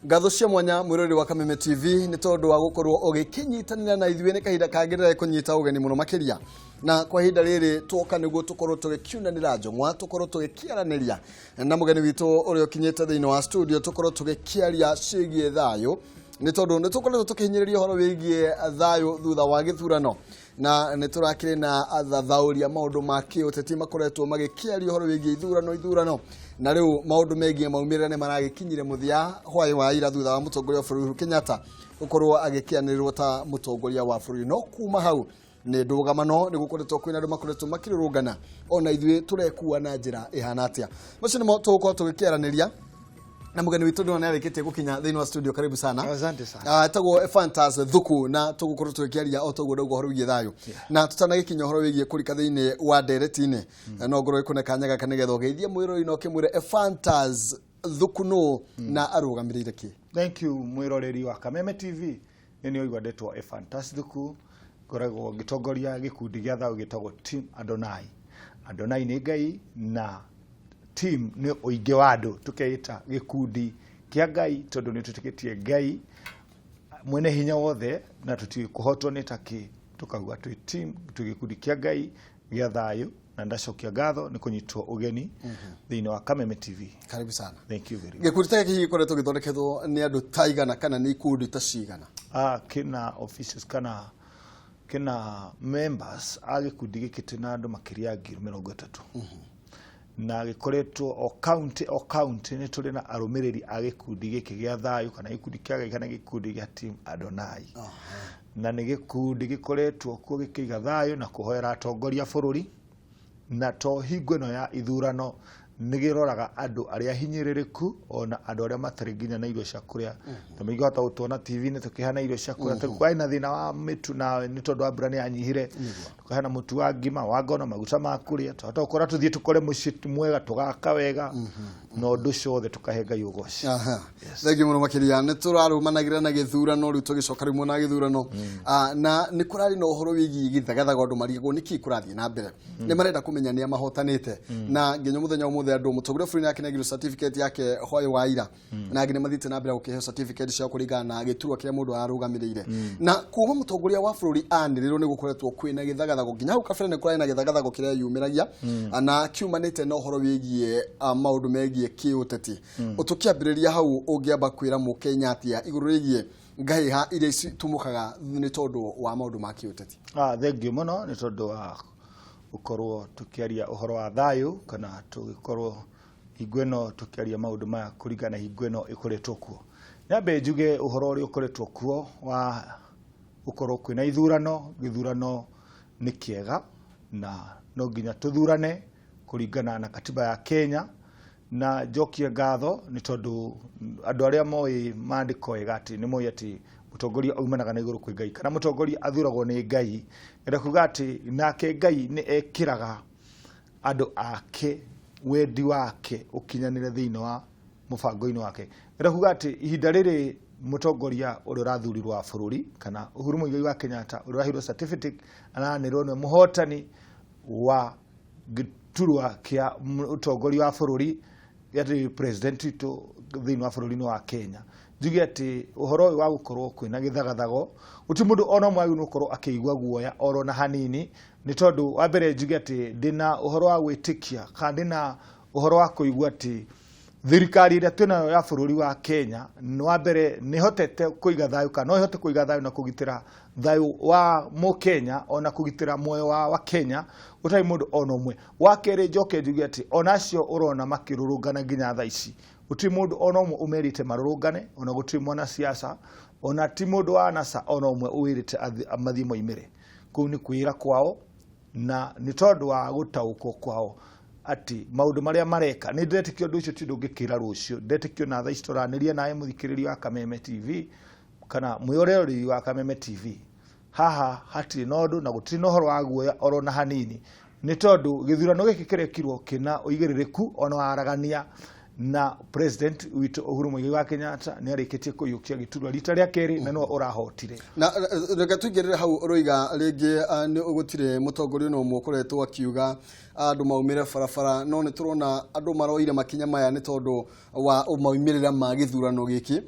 Ngatho cia mwanya mwĩroreri wa Kameme TV nĩ tondũ wa gũkorwo ũgĩkĩnyitanĩra na ithuĩ. Nĩ kahinda kangĩ ndĩrekũnyita ũgeni mũno makĩria, na kwa ihinda rĩrĩ twoka nĩguo tũkorwo tũgĩkiunanĩra njũng'wa, tũkorwo tũgĩkĩaranĩria na mũgeni witũ ũrĩa ũkinyĩte thĩinĩ wa studio, tũkorwo tũgĩkĩaria ciĩgiĩ thayũ, nĩ tondũ nĩ tũkoretwo tũkĩhinyĩrĩria ũhoro wĩgiĩ thayũ thutha wa gĩthurano, na nĩ tũrakĩrĩ na athathaũri a maũndũ ma kĩũteti makoretwo magĩkĩaria ũhoro wĩgiĩ ithurano, na rĩu maũndũ megiĩ maumĩrĩra nĩ maragĩkinyire mũthia hwaĩ wa ira thutha wa mũtongoria wa bũrũri Uhuru Kenyatta gũkorwo agĩkĩanĩrĩrwo ta mũtongoria wa bũrũri. No kuma hau nĩ ndũgamano nĩ gũkoretwo kwĩna andũ makoretwo makĩrũrũngana, ona ithuĩ tũrekua na njĩra ĩhana atĩa? Macio nĩmo tũgũkorwo tũgĩkĩaranĩria na mũgeni witũ. Ndĩrona nĩarĩkĩtie gũkinya thĩinĩ wa studio. Karibu sana. Asante sana. Etagwo Ephantus Thuku, na tũgũkorwo tũgĩkĩaria o toguo ndauga ũhoro wĩgiĩ thayũ. Na tũtanagĩkinya ũhoro wĩgiĩ kũrika thĩinĩ wa ndereti-inĩ, no ngorwo ĩkũne kanya gaka nĩgetha ũgeithie mwĩrori na ũkĩmwĩre Ephantus Thuku nũ na arũgamĩrĩire kĩ. Thank you, mwĩroreri wa Kameme TV. Nĩ nĩ oigua ndetwo Ephantus Thuku, ngoragwo ngĩtongoria gĩkundi gĩa thayũ gĩtagwo Team Adonai. Adonai nĩ Ngai na team nĩ ũingĩ wa andũ, tũkeĩta gĩkundi kĩa Ngai tondũ nĩ twĩtĩkĩtie Ngai mwene hinya wothe na tũtiũĩ kũhotwo nĩ takĩ, tũkauga twĩ team, twĩ gĩkundi kĩa Ngai gĩa thayũ, na ndacokia ngatho nĩ kũnyitwo ũgeni thĩinĩ wa Kameme TV. Karibu sana. Thank you very much. Gĩkundi ta gĩkĩ gĩkoretwo gĩthondeketwo nĩ andũ ta igana kana nĩ ikundi ta cigana? Kĩna offices kana kĩna members a gĩkundi gĩkĩ twĩna andũ makĩria ya 30,000, na gĩkoretwo o county o county nĩ tũrĩ na arũmĩrĩri a gĩkundi gĩkĩ gĩa thayũ kana gĩkundi kĩa Ngai kana gĩkundi gĩa Team Adonai, na nĩ gĩkundi gĩkoretwo kuo gĩkĩiga thayũ na kũhoera atongoria bũrũri, na to hingo ĩno ya ithurano, nĩ gĩroraga andũ arĩa hinyĩrĩrĩku ona andũ arĩa matarĩ nginya na irio cia kũrĩa. Na maingĩhota gũtuona TV-inĩ tũkĩheana irio cia kũrĩa. Kwarĩ na thĩna wa mĩtu na nĩ tondũ wa mbura nĩ yanyihire, tũkaheana mũtu wa ngima, wa ngono, maguta ma kũrĩa. Twahota gũkora tũthiĩ tũkore mũciĩ mwega, tũgaka wega, na ũndũ ũcio wothe tũkahe Ngai ũgoci. Thengiũ mũno makĩria. Nĩ tũrarũmanagĩra na gĩthurano rĩu, tũgĩcoka rĩu mwena wa gĩthurano. Na nĩ kũrarĩ na ũhoro wĩgiĩ gĩthagathago, andũ marigagwo nĩkĩ kũrathiĩ na mbere, nĩ marenda kũmenya nĩa mahotanĩte, na nginya mũthenya ũmũthĩ andũ, mũtongoria wa bũrũri nĩ akenagĩrwo certificate yake hwaĩ wa ira, na angĩ nĩ mathiĩte na mbere gũkĩheo certificate ciao kũringana na gĩturwa kĩrĩa mũndũ ararũgamĩrĩire. Na kuma mũtongoria wa bũrũri anĩrĩrwo nĩ gũkoretwo kwĩna gĩthagathago. Nginya hau kabere nĩ kũrarĩ na gĩthagathago kĩrĩa yumĩragia na kiumanĩte na ũhoro wĩgiĩ maũndũ megiĩ kĩũteti. Tũkĩambĩrĩria hau, ũngĩamba kwĩra mũkenya atĩa igũrũ rĩgiĩ ngahĩha iria citumũkaga nĩ tondũ wa maũndũ ma kĩũteti? Thengiũ mũno nĩ tondũ wa gũkorwo tũkĩaria ũhoro wa thayũ kana tũgĩkorwo hingo ĩno tũkĩaria maũndũ maya kũringana na hingo ĩno ĩkoretwo kuo. Nyambe njuge ũhoro ũrĩa ũkoretwo kuo wa gũkorwo kwĩna ithurano, gĩthurano nĩ kĩega na no nginya tũthurane kũringana na katiba ya Kenya, na njokie ngatho nĩ tondũ andũ arĩa moĩ maandĩko wega atĩ nĩ moĩ atĩ mũtongoria aumanaga na igũrũ kwĩ Ngai kana mũtongoria athuragwo nĩ Ngai. Ngenda kuga atĩ nake Ngai nĩ ekĩraga andũ ake wendi wake ũkinyanĩre thĩinĩ wa mũbango-inĩ wake. Ngenda kuga atĩ ihinda rĩrĩ mũtongoria ũrĩa ũrathurirwo wa bũrũri kana Uhuru Muigai wa Kenyatta ũrĩa ũraheirwo certificate aranĩrwo nĩwe mũhotani wa gĩturwa kĩa ũtongoria wa bũrũri, atĩ president witũ thĩinĩ wa bũrũri-inĩ wa Kenya. Njuge atĩ ũhoro ũyũ wa gũkorwo kwĩna gĩthagathago, gũtirĩ mũndũ ona ũmwe wagĩrĩirwo gũkorwo akĩigua guoya oro na hanini, nĩ tondũ wa mbere njuge atĩ ndĩna ũhoro wa gwĩtĩkia kana ndĩna ũhoro wa kũigua atĩ thirikari ĩrĩa twĩnayo ya bũrũri wa Kenya nĩ wa mbere nĩ ĩhotete kũiga thayũ kana no ĩhote kũiga thayũ na kũgitĩra thayũ wa mũkenya ona kũgitĩra muoyo wa Wakenya gũtarĩ mũndũ ona ũmwe. Wa kerĩ, njoke njuge atĩ ona acio ũrona makĩrũrũngana nginya thaa ici, gũtirĩ mũndũ ona ũmwe ũmerĩte marũrũngane, ona gũtirĩ mwanasiasa ona ti mũndũ wa NASA ona ũmwe ũwĩrĩte mathiĩ moimĩre kũu. Nĩ kwĩra kwao na nĩ tondũ wa gũtaũkwo kwao atĩ maũndũ marĩa mareka. Nĩ ndĩretĩkia ũndũ ũcio ti ũndũ ũngĩkĩra rũciũ. Ndĩretĩkio na thaa ici tũranĩria nawe, mũthikĩrĩria wa Kameme TV kana mwĩroreri wa Kameme TV, haha hatirĩ na ũndũ na gũtirĩ na ũhoro wa guoya oro na hanini, nĩ tondũ gĩthurano gĩkĩ kĩrekirwo kĩna ũigĩrĩrĩku ona waragania. Na president witũ Uhuru Muigai wa Kenyatta nĩ arĩkĩtie kũiyũkia gĩturwa rita rĩa kerĩ, na nĩwe ũrahotire. Na reke tũingĩrĩre hau ũroiga rĩngĩ, nĩ gũtirĩ mũtongoria ona ũmwe ũkoretwo akiuga andũ maumĩre barabara, no nĩ tũrona andũ maroire makinya maya nĩ tondũ wa maumĩrĩra ma gĩthurano gĩkĩ.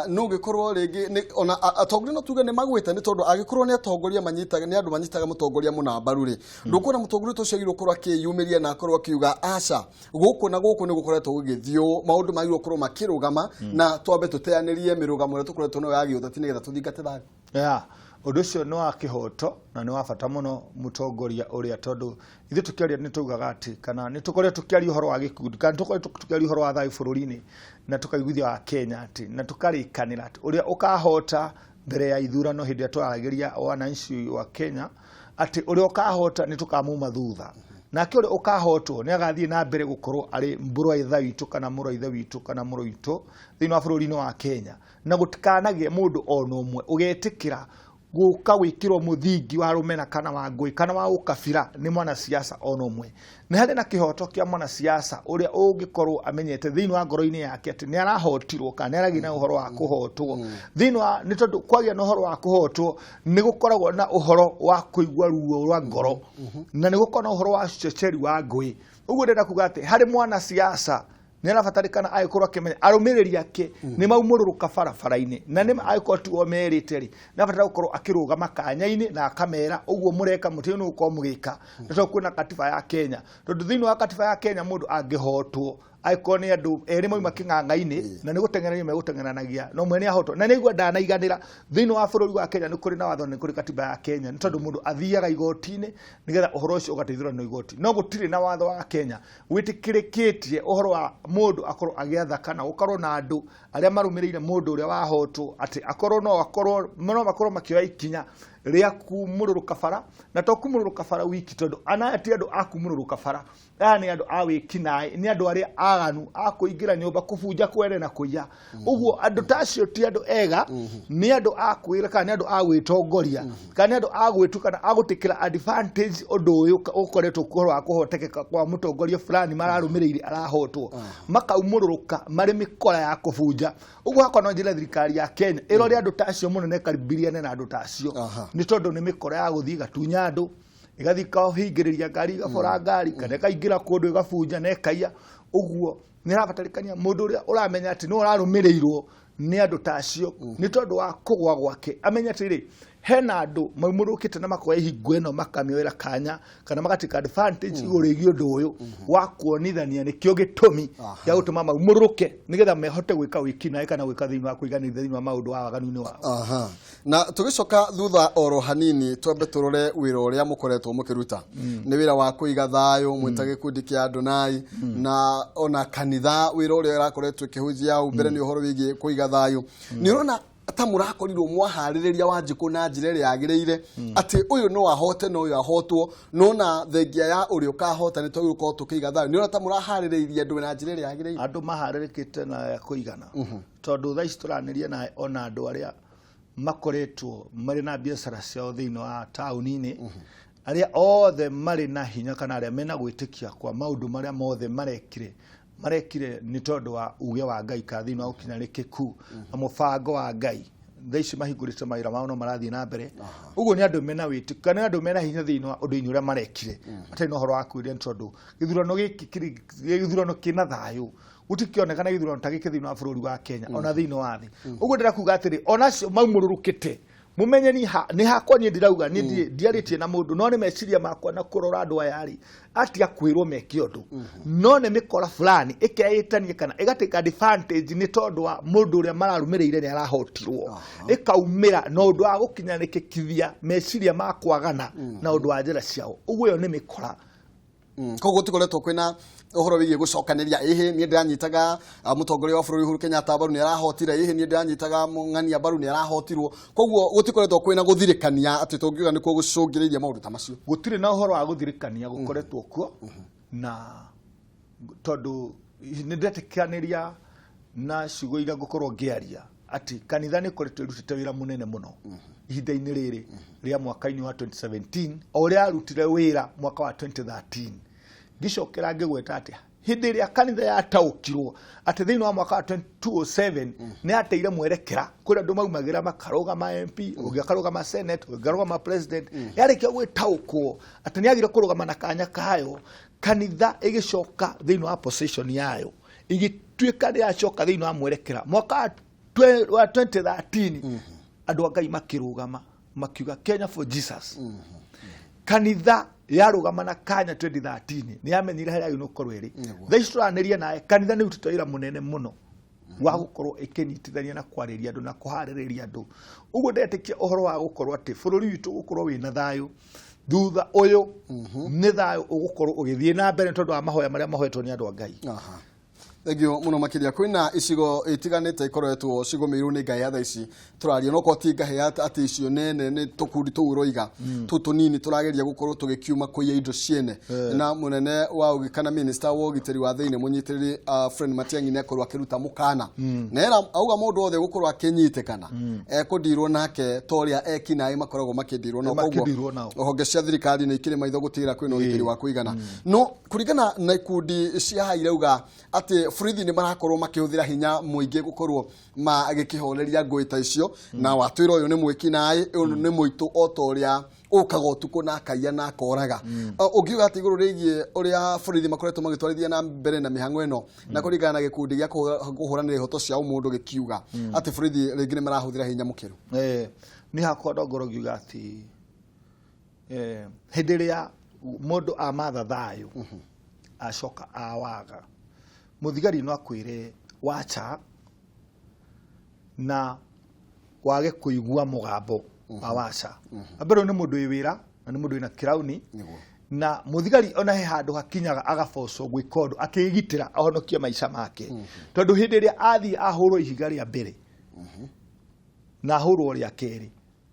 No ũngĩkorwo rĩngĩ ona atongoria no tuge nĩ magwĩte, nĩ tondũ angĩkorwo nĩ atongoria manyitaga, nĩ andũ manyitaga mũtongoria mũna mbaru rĩ, ndũkuona mũtongoria ta ũcio agĩrĩirwo gũkorwo akĩyumĩria na akorwo akiuga aca, gũkũ na gũkũ nĩ gũkoretwo gũgĩthiĩ, maũndũ magĩrĩirwo gũkorwo makĩrũgama na twambe tũteanĩrie mĩrũgamo ĩrĩa tũkoretwo nayo ya gĩũteti nĩgetha tũthingate thayũ? Yeah, ũndũ ũcio nĩ wa kĩhoto na nĩ wa bata mũno mũtongoria ũrĩa, tondũ ithuĩ tũkĩaria nĩ taugaga atĩ kana nĩ tũkoretwo tũkĩaria ũhoro wa gĩkundi kana tũkoretwo tũkĩaria ũhoro wa thayũ bũrũri-inĩ, na tũkaiguithia wa Kenya atĩ na tũkarĩkanĩra atĩ ũrĩa ũkahota mbere ya ithurano, hĩndĩ ĩrĩa twaragĩria wananchi wa Kenya atĩ ũrĩa ũkahota nĩ tũkamuma thutha, nake ũrĩa ũkahotwo nĩ agathiĩ na mbere gũkorwo arĩ mũrũ wa ithe witũ kana mũrũ wa ithe witũ kana mũrũ witũ thĩinĩ wa bũrũri-inĩ wa Kenya, na gũtikanagĩe mũndũ ona ũmwe ũgetĩkĩra gũka gwĩkĩrwo mũthingi wa rũmena kana wa ngũĩ kana wa ũkabira nĩ mwanasiasa ona ũmwe. Nĩ harĩ na kĩhoto kĩa mwanasiasa ũrĩa ũngĩkorwo amenyete thĩinĩ wa ngoro-inĩ yake atĩ nĩ arahotirwo kana nĩ aragĩa na ũhoro wa kũhotwo thĩinĩ wa, nĩ tondũ kwagĩa na ũhoro wa kũhotwo nĩ gũkoragwo na ũhoro wa kũigua ruo rwa ngoro na nĩ gũkoragwo na ũhoro wa ceceri wa ngũĩ. Ũguo ndĩrenda kuga atĩ harĩ mwanasiasa nĩ arabatarĩkana agĩkorwo akĩmenya arũmĩrĩri ake nĩ maumũrũrũka barabara-inĩ, na nĩ agĩkorwo tigo merĩte rĩ, nĩ abatara gũkorwo akĩrũgama kanya-inĩ na akamera ũguo mũreka mũtĩ nĩ gũkorwo mũgĩka, nĩ tondũ kwĩna katiba ya Kenya, tondũ thĩinĩ wa katiba ya Kenya mũndũ angĩhotwo, angĩkorwo nĩ andũ erĩ mauma kĩng'ang'a-inĩ na nĩ gũteng'erania megũteng'eranagia no mwene ahotwo na nĩ aigua ndanaiganĩra, thĩinĩ wa bũrũri wa Kenya nĩ kũrĩ na watho, nĩ kũrĩ katiba ya Kenya, nĩ tondũ mũndũ athiaga igoti-inĩ nĩgetha ũhoro ũcio ũgateithũrwo na igoti, no gũtirĩ na watho wa Kenya wĩtĩkĩrĩkĩtie ũhoro wa mũndũ akorwo agĩatha kana gũkorwo na andũ arĩa marũmĩrĩire mũndũ ũrĩa wahotwo atĩ akorwo no akorwo no makorwo makĩoya ikinya rĩa kumũrũrũka bara, na to kumũrũrũka bara wiki, tondũ anaya ti andũ a kumũrũrũka bara, aya nĩ andũ a wĩkinaĩ, nĩ andũ arĩa aganu a kũingĩra nyũmba kũbunja kwene na kũiya. Ũguo andũ ta acio ti andũ ega, nĩ andũ a kwĩra kana nĩ andũ a gwĩtongoria kana nĩ andũ a gwĩtu kana a gũtĩkĩra advantage ũndũ ũyũ ũkoretwo ũhoro wa kũhotekeka kwa mũtongoria fulani mararũmĩrĩire arahotwo, makaumũrũrũka marĩ mĩkora ya kũbunja. Ũguo hakwa no njĩre thirikari ya Kenya ĩrore andũ ta acio mũno na ĩkaribiriane na andũ ta acio, nĩ tondũ nĩ mĩkora ya gũthiĩ ĩgatunya andũ, ĩgathiĩ ĩkahingĩrĩria ngari, ĩgabora ngari kana ĩkaingĩra kũndũ ĩgabunja na ĩkaiya. Ũguo nĩ ĩrabatarĩkania mũndũ ũrĩa ũramenya atĩ nĩ ũrarũmĩrĩirwo nĩ andũ ta acio nĩ tondũ wa kũgwa gwake, amenye atĩrĩ, hena andũ maumũrũkĩte na makoya ihingo ĩno makamĩoera kanya kana magatĩka advantage igũrũ rĩgiĩ ũndũ ũyũ wa kuonithania nĩkĩo gĩtũmi gĩa gũtũma maumũrũke nĩgetha mehote gwĩka wĩkinaĩ kana gwĩka thĩinĩ wa kũiganĩrithia thĩinĩ wa maũndũ wa waganu-inĩ wao. Aha. Na tũgĩcoka thutha oro hanini, twambe tũrore wĩra ũrĩa mũkoretwo mũkĩruta. Nĩ wĩra wa kũiga thayũ mwĩta gĩkundi kĩa Adonai, na ona kanitha wĩra ũrĩa ĩrakoretwo ĩkĩhunjia hau mbere nĩ ũhoro wĩgiĩ kũiga thayũ. Nĩ ũrona ta mũrakorirwo mwaharĩrĩria Wanjikũ na njĩra ĩrĩa yagĩrĩire atĩ ũyũ no ahote na ũyũ ahotwo, no na thengia ya ũrĩa ũkahota nĩ twagĩrĩirwo gũkorwo tũkĩiga thayũ? Nĩ ũrona ta mũraharĩrĩirie andũ na njĩra ĩrĩa yagĩrĩire? Andũ maharĩrĩkĩte na ya kũigana, tondũ thaa ici tũranĩria nawe ona andũ arĩa makoretwo marĩ na biacara ciao thĩinĩ wa taũni-inĩ, arĩa othe marĩ na hinya kana arĩa mena gwĩtĩkia kwa maũndũ marĩa mothe marekire nĩ tondũ wa uge wa Ngai kana thĩinĩ wa ũkinyanĩrĩku na mũbango wa Ngai, thaa ici mahingũrĩte mawĩra mao no marathiĩ na mbere. Ũguo nĩ andũ mena wĩtĩkio kana nĩ andũ mena hinya thĩinĩ wa ũndũ-inĩ ũrĩa marekire, matarĩ na ũhoro wa kwĩrira, nĩ tondũ gĩthurano gĩkĩ kĩrĩ gĩthurano kĩna thayũ. Gũtikĩonekana gĩthurano ta gĩkĩ thĩinĩ wa bũrũri wa Kenya ona thĩinĩ wa thĩ. Ũguo ndĩrenda kuga atĩrĩ, ona acio maumũrũrũkĩte, mumenye ni ha nĩ hakwa niĩ ndirauga, niĩ ndiarĩtie na mũndũ, no nĩ meciria makwa na kũrora andũ aya rĩ atia kwĩrwo meke ũndũ, no nĩ mĩkora fulani ĩkeĩtania kana ĩgatĩka advantage nĩ tondũ wa mũndũ ũrĩa mararũmĩrĩire nĩ arahotirwo, ĩkaumĩra na ũndũ wa gũkinyanĩkĩkithia meciria ma kwagana na ũndũ wa njĩra ciao. Ũguo ĩyo nĩ mĩkora. Koguo tikoretwo kwĩna ũhoro wĩgiĩ gũcokanĩria, ĩhĩ niĩ ndĩranyitaga mũtongoria wa bũrũri Uhuru Kenyatta mbaru nĩ arahotire, ĩhĩ niĩ ndĩranyitaga ng'ania mbaru nĩ arahotirwo? Koguo gũtikoretwo kwĩna gũthirĩkania atĩ tũngiuga nĩkuo gũcũngĩrĩirie maũndũ ta macio? Gũtirĩ na ũhoro wa gũthirĩkania gũkoretwo kuo, na tondũ nĩ ndetĩkanĩria na ciugo iria ngũkorwo ngĩaria atĩ kanitha nĩ ĩkoretwo ĩrutĩte wĩra mũnene mũno ihinda-inĩ rĩrĩ rĩa mwaka-inĩ wa 2017, o ũrĩa yarutire wĩra mwaka wa 2013. Ngĩcokera ngĩgweta atĩ Hĩndĩ ĩrĩa kanitha yataũkirwo atĩ thĩinĩ wa mwaka wa 2007 nĩ yateire mwerekera, kũrĩa andũ maumagĩra makarũgama MP, ũngĩ akarũgama Senate, ũngĩ akarũgama president, yarĩkia gwĩtaũkwo atĩ nĩ yagire kũrũgama na kanya kayo, kanitha ĩgĩcoka thĩinĩ wa position yayo, ĩgĩtuĩka nĩ yacoka thĩinĩ wa mwerekera. Mwaka wa 2013 andũ a Ngai makĩrũgama makiuga Kenya for Jesus. Kanitha yarũgama na kanya 2013 nĩ yamenyire harĩa yagĩrĩirwo gũkorwo ĩrĩ. Thaa ici tũranĩria nawe, kanitha nĩ ĩrutĩte wĩra mũnene mũno wa gũkorwo ĩkĩnyitithania na kwarĩria andũ na kũharĩrĩria andũ. Ũguo ndetĩkia ũhoro wa gũkorwo atĩ bũrũri witũ gũkorwo wĩna thayũ thutha ũyũ, nĩ thayũ ũgũkorwo ũgĩthiĩ na mbere nĩ tondũ wa mahoya marĩa mahoetwo nĩ andũ a Ngai. Aha. Thengiũ mũno makĩria. Kwĩna icigo itiganĩte ikoretwo cigũmĩirwo nĩ ngahĩha thaa ici tũraria, no korwo ti ngahĩha atĩ icio nene, nĩ tũkundi tũu ũroiga tũu tũnini tũrageria gũkorwo tũgĩkiuma kũiya indo ciene. Na mũnene wa kana minister wa ũgitĩri wa thĩinĩ, mũnyitĩrĩri Fred Matiang'i, nĩ akorwo akĩruta mũkana na era auga mũndũ wothe gũkorwo akĩnyitĩkana ekũndirwo nake ta ũrĩa ekinaĩ makoragwo makĩndirwo nao. Koguo Makĩndirwo nao. Honge cia thirikari nĩ ikĩrĩ maitho gũtigĩra kwĩna ũgitĩri wa kũigana. No kũringana na ikundi cia haha irauga atĩ borithi nĩ marakorwo makĩhũthĩra hinya mũingĩ gũkorwo magĩkĩhoreria ngũĩ ta icio, na watwĩra ũyũ nĩ mwĩkinaĩ, ũyũ nĩ mũitũ o ta ũrĩa ũkaga ũtukũ na akaiya na akoraga. Ũngiuga atĩ igũrũ rĩgiĩ ũrĩa borithi makoretwo magĩtwarithia na mbere na mĩhang'o ĩno, na kũringana na gĩkundi gĩa kũhũranĩra ihoto cia ũmũndũ gĩkiuga atĩ borithi rĩngĩ nĩ marahũthĩra hinya mũkĩru? Niĩ hakwa ndongorwo ngiuga atĩ hĩndĩ ĩrĩa mũndũ amatha thayũ acoka awaga, mũthigari no akwĩre wacha na wage kũigua mũgambo wa wacha. Mbere ũyũ nĩ mũndũ wĩ wĩra na nĩ mũndũ wĩna kĩrauni. Na mũthigari ona he handũ hakinyaga agabocwo gwĩka ũndũ akĩgitĩra ahonokie maica make, tondũ hĩndĩ ĩrĩa athiĩ ahũrwo ihiga rĩa mbere na ahũrwo rĩa kerĩ,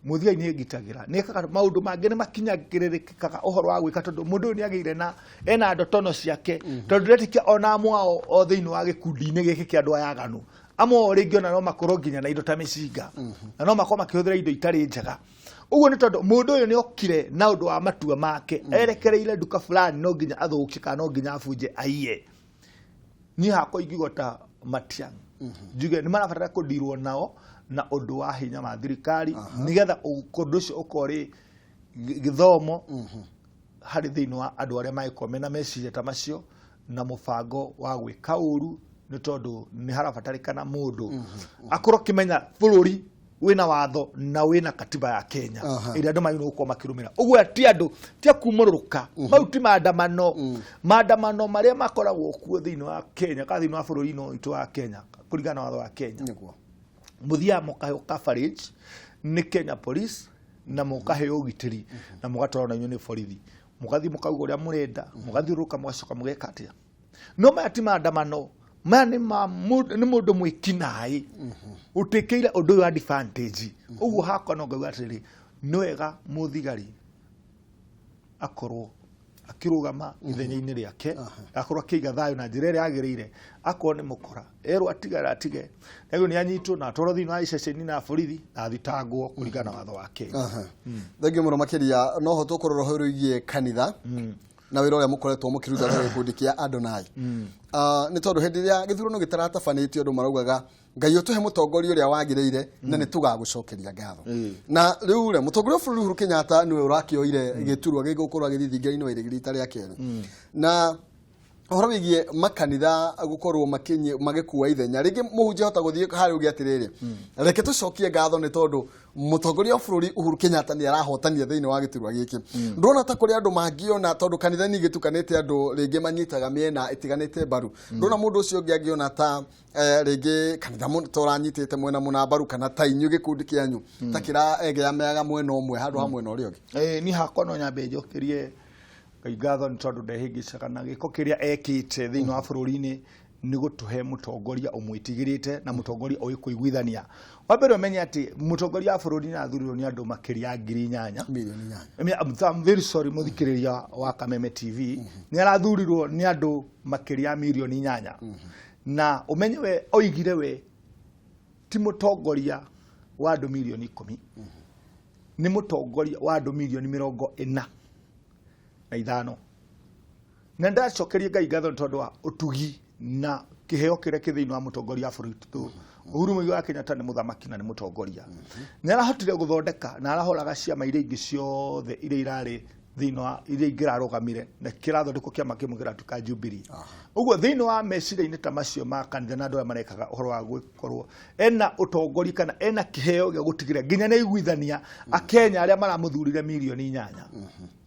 mũthigari nĩ egitagĩra, nĩ ekaga maũndũ mangĩ, nĩ makinyagĩrĩrĩkaga ũhoro wa gwĩka, tondũ mũndũ ũyũ nĩ agĩire na ena ndotono ciake, tondũ ndĩretĩkia ona amwe ao o thĩinĩ wa gĩkundi-inĩ gĩkĩ kĩa andũ aya aganu, amwe ao rĩngĩ ona no makorwo nginya na indo ta mĩcinga na no makorwo makĩhũthĩra indo itarĩ njega. Ũguo nĩ tondũ mũndũ ũyũ nĩ okire na ũndũ wa matua make, erekereire nduka fulani no nginya athũkie kana no nginya abunje aiye. Niĩ hakwa ingiuga ta Matiang'i, njuge nĩ marabatara kũndirwo nao na ũndũ wa hinya wa thirikari, nĩgetha ũndũ ũcio ũkorwo ũrĩ gĩthomo harĩ thĩinĩ wa andũ arĩa mangĩkorwo mena meciria ta macio na mũbango wa gwĩka ũru, nĩ tondũ nĩ harabatarĩkana mũndũ akorwo akĩmenya bũrũri wĩna watho na wĩna katiba ya Kenya ĩrĩa andũ magĩrĩirwo gũkorwo makĩrũmĩrĩra. Ũguo ti andũ ti akumũrũrũka, mau ti maandamano. Maandamano marĩa makoragwo kuo thĩinĩ wa Kenya kana thĩinĩ wa bũrũri-inĩ witũ wa Kenya kũringana na watho wa Kenya, mũthiaga mũkaheo coverage nĩ Kenya Police na mũkaheo ũgitĩri na mũgatwarwo na inyuĩ nĩ borithi, mũgathiĩ mũkauga ũrĩa mũrenda, mũgathiũrũrũka, mũgacoka mũgeka atĩa. No maya ti maandamano, maya nĩ ma nĩ mũndũ mwĩkinaĩ ũtĩkĩire ũndũ ũyũ advantage. Ũguo hakwa no ngauga atĩrĩrĩ, nĩ wega mũthigari akorwo akĩrũgama ithenya-inĩ rĩake, akorwo akĩiga thayũ na njĩra ĩrĩa yagĩrĩire. Akorwo nĩ mũkora, erwo atigara atige, nagwo nĩ anyitwo na atwarwo thĩinĩ wa iceceni na borithi na athitangwo kũringana na watho wa Kenya. Thengiũ mũno makĩria. No ho tũkũrora ũhoro wĩgiĩ kanitha na wĩra ũrĩa mũkoretwo mũkĩruta na gĩkundi kĩa Adonai. Nĩ tondũ hĩndĩ ĩrĩa gĩthurano gĩtaratabanĩtio, andũ maraugaga Ngai ũtũhe mũtongoria ũrĩa wagĩrĩire na nĩ tũgagũcokeria ngatho. Na rĩu rĩ, mũtongoria wa bũrũri Uhuru Kenyatta nĩwe ũrakĩoire gĩturwa gĩgũkorwo agĩthiĩ thingira-inĩ wa iregi rita rĩa kerĩ, na ũhoro wĩgiĩ makanitha gũkorwo magĩkua ithenya rĩngĩ, mũhunjia hota gũthiĩ harĩa uge atĩrĩrĩ, reke tũcokie ngatho nĩ tondũ mũtongoria wa bũrũri Uhuru Kenyatta nĩ arahotania thĩinĩ wa gĩturwa gĩkĩ. Ndũrona ta kũrĩ andũ mangĩona, tondũ kanitha nĩ igĩtukanĩte, andũ rĩngĩ manyitaga mĩena ĩtiganĩte mbaru, ndũrona mũndũ ũcio ũngĩ angĩona ta rĩngĩ kanitha ta ũranyitĩte mwena mũna mbaru, kana ta inyuĩ gĩkundi kĩanyu ta kĩraegeameaga mwena ũmwe handũ ha mwena ũrĩa ũngĩ? Niĩ hakwa no nyambe njokerie Ngai ngatho nĩ tondũ ndehĩngĩcaga na gĩko kĩrĩa ekĩte thĩinĩ wa bũrũri-inĩ nĩ gũtũhe mũtongoria ũmwĩtigĩrĩte na mũtongoria ũĩ kũiguithania. Wa mbere ũmenye atĩ mũtongoria wa bũrũri nĩ athurirwo nĩ andũ makĩria ya 8,000. 8,000,000. I mean, I'm very sorry, mũthikĩrĩria wa Kameme TV, nĩ arathurirwo nĩ andũ makĩria ya 8,000,000, na ũmenye we oigire we ti mũtongoria wa andũ 10,000,000, nĩ mũtongoria wa andũ 45,000,000. Na ndacokeria Ngai ngatho nĩ tondũ wa ũtugi na kĩheo kĩrĩa kĩ thĩinĩ wa mũtongoria wa bũrũri witũ Uhuru Muigai wa Kenyatta. Nĩ mũthamaki na nĩ mũtongoria, nĩ arahotire gũthondeka na arahoraga ciama iria ingĩ ciothe iria irarĩ thĩinĩ wa iria ingĩrarũgamire, na kĩrathondekwo kĩama kĩmwe kĩratuĩka Jubilee. Ũguo thĩinĩ wa meciria-inĩ ta macio ma kanitha na andũ arĩa marekaga ũhoro wa gũkorwo ena ũtongoria kana ena kĩheo gĩa gũtigĩrĩra nginya nĩ aiguithania Akenya arĩa maramũthurire mirioni 8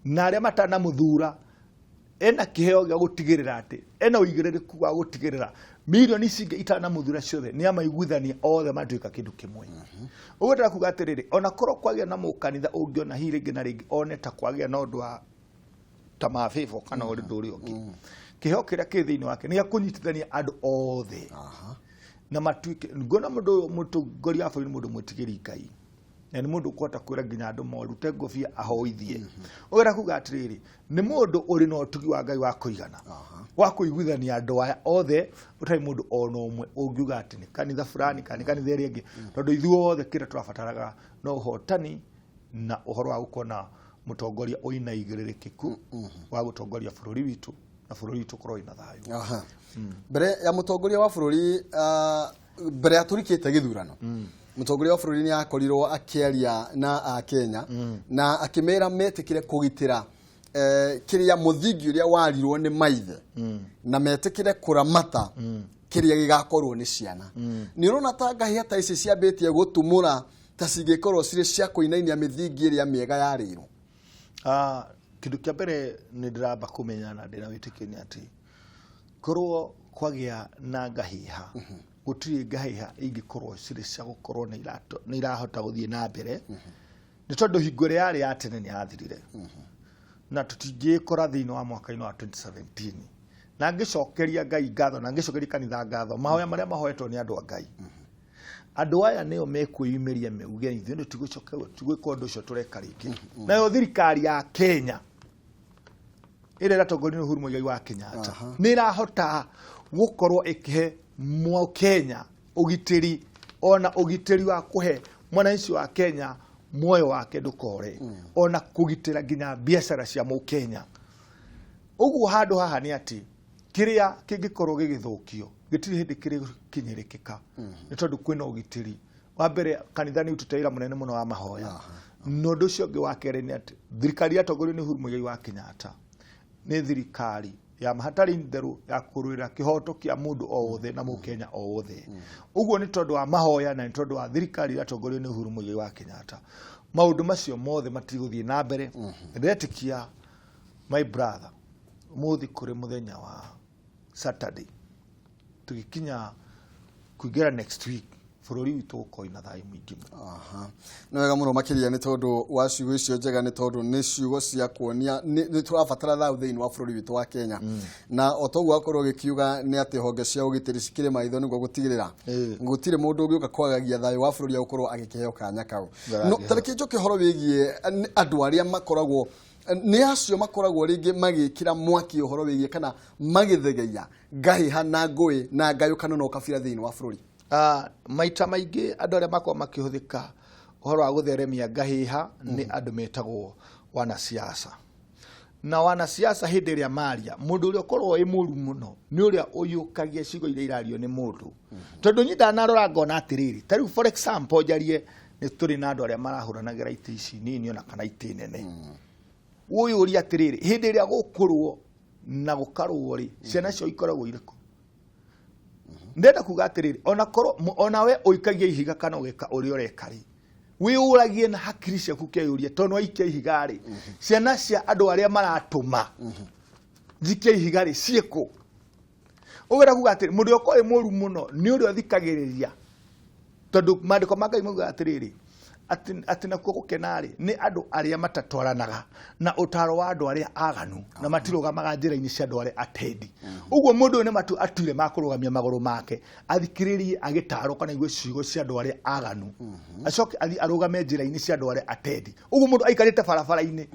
na arĩa matanamũthura, ena kĩheo gĩa gũtigĩrĩra atĩ ena ũigĩrĩrĩku wa gũtigĩrĩra mirioni ici ingĩ itanamũthura ciothe nĩ amaiguithania othe matuĩka kĩndũ kĩmwe. Ũguo ndĩra kuga atĩrĩrĩ, ona korwo kwagĩa na mũkanitha ũngĩona hihi rĩngĩ na rĩngĩ one ta kwagĩa na ũndũ wa ta mabĩbo kana ũndũ ũrĩa ũngĩ, kĩheo kĩrĩa kĩ thĩinĩ wake nĩ gĩa kũnyitithania andũ othe na matuĩke. Nguona mũndũ ũyũ mũtongoria wa bũrũri nĩ mũndũ mwĩtigĩri Ngai na nĩ mũndũ ũkũhota kwĩra nginya andũ morute ngũbia ahoithie. Ũgera kuga atĩrĩrĩ, nĩ mũndũ ũrĩ na ũtugi wa Ngai wa kũigana wa kũiguithania andũ aya othe, ũtarĩ mũndũ ona ũmwe ũngiuga atĩ nĩ kanitha fulani kana nĩ kanitha ĩrĩa ĩngĩ, tondũ ithuothe kĩrĩa tũrabataraga no ũhotani na ũhoro wa gũkorwo na mũtongoria ũina igĩrĩrĩkĩku wa gũtongoria bũrũri witũ na bũrũri witũ ũkorwo wĩna thayũ. Mbere ya mũtongoria wa bũrũri, mbere ya tũrikĩte gĩthurano, mũtongoria wa bũrũri nĩ akorirwo akĩaria na Akenya na akĩmera metĩkĩre kũgitĩra kĩrĩa mũthingi ũrĩa warirwo nĩ maithe na metĩkĩre kũramata kĩrĩa gĩgakorwo nĩ ciana. Nĩ ũrona ta ngahĩha ta ici ciambĩtie gũtumũra ta cingĩkorwo cirĩ cia kũinainia mĩthingi ĩrĩa mĩega yarĩirwo? Kĩndũ kĩa mbere nĩ ndĩramba kũmenya na ndĩna wĩtĩkio nĩ atĩ korwo kwagĩa na ngahĩha, gũtirĩ ngahĩha ingĩkorwo cirĩ cia gũkorwo nĩ irahota gũthiĩ na mbere, nĩ tondũ hingo ĩrĩa yarĩ ya tene nĩ yathirire na tũtingĩkora thĩinĩ wa mwaka-inĩ wa 2017. Na ngĩcokeria Ngai ngatho na ngĩcokeria kanitha ngatho mahoya marĩa mahoetwo nĩ andũ a Ngai, andũ aya nĩo mekwĩyumĩria meuge ithuĩ nĩ tigũcoka tigwĩka ũndũ ũcio tũreka rĩngĩ. Nayo thirikari ya Kenya ĩrĩa ĩratongorio nĩ Uhuru Muigai wa Kenyatta nĩ ĩrahota gũkorwo ĩkĩhe Mũkenya ũgitĩri, ona ũgitĩri wa kũhe mwananchi wa Kenya muoyo wake ndũkore, ona kũgitĩra nginya biacara cia Mũkenya. Ũguo handũ haha nĩ atĩ kĩrĩa kĩngĩkorwo gĩgĩthũkio gĩtirĩ hĩndĩ kĩrĩkinyĩrĩkĩka, nĩ tondũ kwĩna ũgitĩri. Wa mbere, kanitha nĩ ũrutĩte wĩra mũnene mũno wa mahoya, na ũndũ ũcio ũngĩ wa kerĩ nĩ atĩ thirikari yatongorio nĩ Uhuru Muigai wa Kenyatta nĩ thirikari ya mahatarĩ therũ ya kũrũĩra kĩhoto kĩa mũndũ o wothe na Mũkenya o wothe. Ũguo nĩ tondũ wa mahoya na nĩ tondũ wa thirikari ĩratongorio nĩ Uhuru Muigai wa Kenyatta, maũndũ macio mothe matigũthiĩ na mbere. Ndĩretĩkia, my brother, ũmũthĩ kũrĩ mũthenya wa Saturday, tũgĩkinya kũingĩra next week, bũrũri witũ gũkorwo na thayũ mũingĩ mũno. Nĩ wega mũno makĩria nĩ tondũ wa ciugo icio njega, nĩ tondũ nĩ ciugo cia kuonia nĩ tũrabatara thayũ thĩinĩ wa bũrũri witũ wa Kenya. Na o toguo akorwo gĩkiuga nĩ atĩ honge cia ũgitĩri cikĩrĩ maitho nĩguo gũtigĩrĩra gũtirĩ mũndũ ũngĩũka kwagagia thayũ wa bũrũri agũkorwo agĩkĩheo kanya kau. No Ndarangĩheo. Ta reke njoke ũhoro wĩgiĩ andũ arĩa makoragwo nĩ acio makoragwo rĩngĩ magĩkĩra mwaki ũhoro wĩgiĩ kana magĩthegeia ngahĩha na ngũĩ na ngayũkano na ũkabira thĩinĩ wa bũrũri. Maita maingĩ andũ arĩa makoragwo makĩhũthĩka ũhoro wa gũtheremia ngahĩha nĩ andũ metagwo wanasiasa. Na wanasiasa hĩndĩ ĩrĩa maria, mũndũ ũrĩa ũkoragwo wĩ mũru mũno nĩ ũrĩa ũiyũkagia ciugo iria irario nĩ mũndũ, tondũ niĩ ndanarora ngona atĩrĩrĩ, ta rĩu for example njarie, nĩ tũrĩ na andũ arĩa marahũranagĩra itĩ ici nini ona kana itĩ nene. Ũyũria atĩrĩrĩ, hĩndĩ ĩrĩa gũkũrwo na gũkarũo rĩ, ciana ciao ikoragwo irĩkũ? Ndĩrenda kuga atĩrĩrĩ, ona korwo ona we ũikagia ihiga kana ũgeka ũrĩa ũreka rĩ, wĩyũragie na hakiri ciaku keyũria, tondũ waikia ihiga rĩ, ciana cia andũ arĩa maratũma njikie ihiga rĩ ciĩkũ? Ũgera kuga atĩrĩ, mũndũ ũrĩa ũkoragwo wĩ mũru mũno nĩ ũrĩa ũthikagĩrĩria, tondũ maandĩko ma Ngai maugaga atĩrĩrĩ, atĩ nakuo gũkena rĩ nĩ andũ arĩa matatwaranaga na ũtaro wa andũ arĩa aganu na matirũgamaga njĩra-inĩ cia andũ arĩa atendi. Ũguo mũndũ ũyũ nĩ matu atuire ma kũrũgamia magũrũ make athikĩrĩrie agĩtarwo kana aigue ciugo cia andũ arĩa aganu, acoke athiĩ arũgame njĩra-inĩ cia andũ arĩa atendi. Ũguo mũndũ aikarĩte barabara-inĩ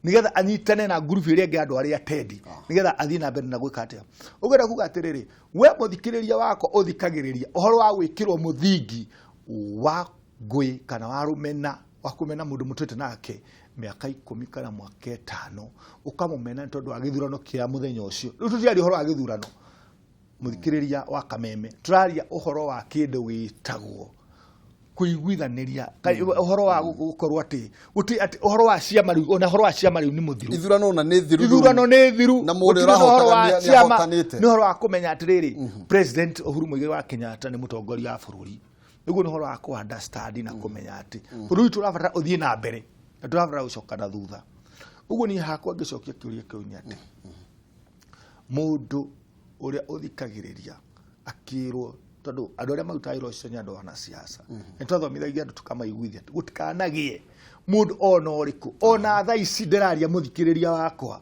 nigetha anyitane na ngurubu ĩrĩa ĩngĩ ya andũ arĩa atendi nigetha athiĩ na mbere na gwĩka atĩa. Ũngĩenda kuga atĩrĩrĩ, we mũthikĩrĩria wakwa ũthikagĩrĩria ũhoro wa gwĩkĩrwo mũthingi wa ngũĩ kana wa rũmena wa kũmena mũndũ mũtwĩte nake Mĩaka 10 kana mwaka 5 ũkamũmena nĩ tondũ wa gĩthurano kĩa mũthenya ũcio. Rĩu tũtiraria ũhoro wa gĩthurano, mũthikĩrĩria wa Kameme, tũraria ũhoro wa kĩndũ gĩtagwo kũiguithanĩria, ũhoro wa gũkorwo atĩ gũtirĩ atĩ ũhoro wa ciama rĩu, ona ũhoro wa ciama rĩu nĩ mũthiru. Ithurano na nĩ thiru. Ithurano nĩ thiru. Na mũndũ Gũtirĩ na ũhoro wa ũrahotaga nĩ ciama, ahotanĩte. nĩ ũhoro wa kũmenya atĩrĩrĩ, President Uhuru Muigai wa Kenyatta nĩ mũtongoria wa bũrũri. Nĩguo nĩ ũhoro wa kũ understand na kũmenya atĩ bũrũri witũ ũrabatara ũthiĩ na mbere na ndũrabatara gũcoka na thutha. Ũguo niĩ hakwa ngĩcokia kĩũria kĩu nĩ atĩ mũndũ ũrĩa ũthikagĩrĩria akĩrwo, tondũ andũ arĩa marutaga wĩra ũcio nĩ andũ wanasiasa, nĩ twathomithagia andũ tũkamaiguithia atĩ gũtikanagĩe mũndũ ona ũrĩkũ, ona thaa ici ndĩraria, mũthikĩrĩria wakwa,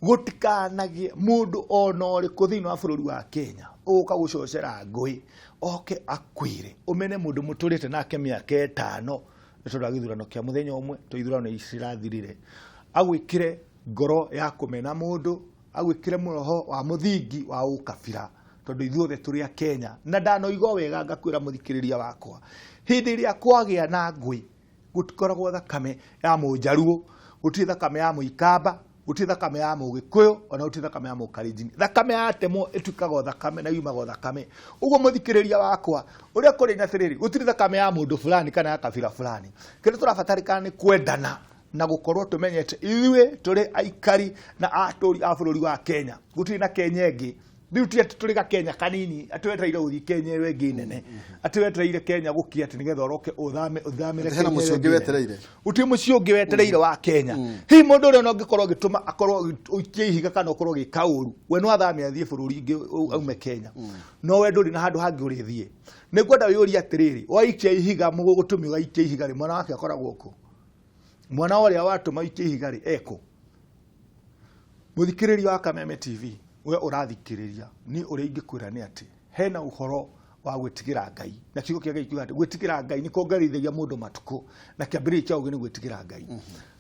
gũtikanagĩe mũndũ ona ũrĩkũ thĩinĩ wa bũrũri wa Kenya ũgũka gũcocera ngũĩ, oke akwĩre ũmene mũndũ mũtũrĩte nake mĩaka 5 nĩ tondũ wa gĩthurano kĩa mũthenya ũmwe, to ithurano ici cirathirire, agwĩkĩre ngoro ya kũmena mũndũ, agwĩkĩre mũroho wa mũthingi wa ũkabira, tondũ ithuothe tũrĩ a Kenya. Na ndanoiga wega ngakwĩra mũthikĩrĩria wakwa, hĩndĩ ĩrĩa kwagĩa na ngũĩ gũtikoragwo thakame ya mũnjaruo, gũtirĩ thakame ya mũikamba, gũtirĩ thakame ya mũgĩkũyũ, ona gũtirĩ thakame ya mũkalenjin. Thakame yatemwo ĩtuĩkaga o thakame na yumaga o thakame. Ũguo mũthikĩrĩria wakwa, ũrĩa kũrĩ na atĩrĩrĩ, gũtirĩ thakame ya mũndũ fulani kana ya kabira fulani. Kĩrĩa tũrabatarĩkana nĩ kwendana na gũkorwo tũmenyete ithuĩ tũrĩ aikari na atũri a bũrũri wa Kenya. Gũtirĩ na Kenya ĩngĩ. Rĩu ti atĩ tũrĩ gakenya kanini atĩ wetereire gũthiĩ Kenya ĩyo ĩngĩ nene, atĩ wetereire Kenya gũkia atĩ nĩgetha ũroke ũthame ũthamĩre Atĩ hena Kenya mũciĩ ĩyo ũngĩ ĩngĩ nene. wetereire. Gũtirĩ mũciĩ ũngĩ wetereire wa Kenya. Hihi mũndũ ũrĩa ona ũngĩkorwo ũgĩtũma akorwo ũikie ihiga kana ũkorwo ũgĩka ũru, we no athame athiĩ bũrũri ingĩ aume Kenya, no we ndũrĩ na handũ hangĩ ũrĩthiĩ. Nĩ ngwenda wĩyũrie atĩrĩrĩ, waikia ihiga, mũgũgũtũmia ũgaikia ihiga rĩ, mwana wake akoragwo kũ? Mwana ũrĩa watũma ũikie ihiga rĩ, ekũ? Mũthikĩrĩria wa Kameme TV, we ũrathikĩrĩria, niĩ ũrĩa ingĩkwĩra nĩ atĩ hena ũhoro wa gwĩtigĩra Ngai, na kiugo kĩa Ngai kiuga atĩ gwĩtigĩra Ngai nĩ kuongererithagia mũndũ matukũ, na kĩambĩrĩria kĩa ũũgĩ nĩ gwĩtigĩra Ngai.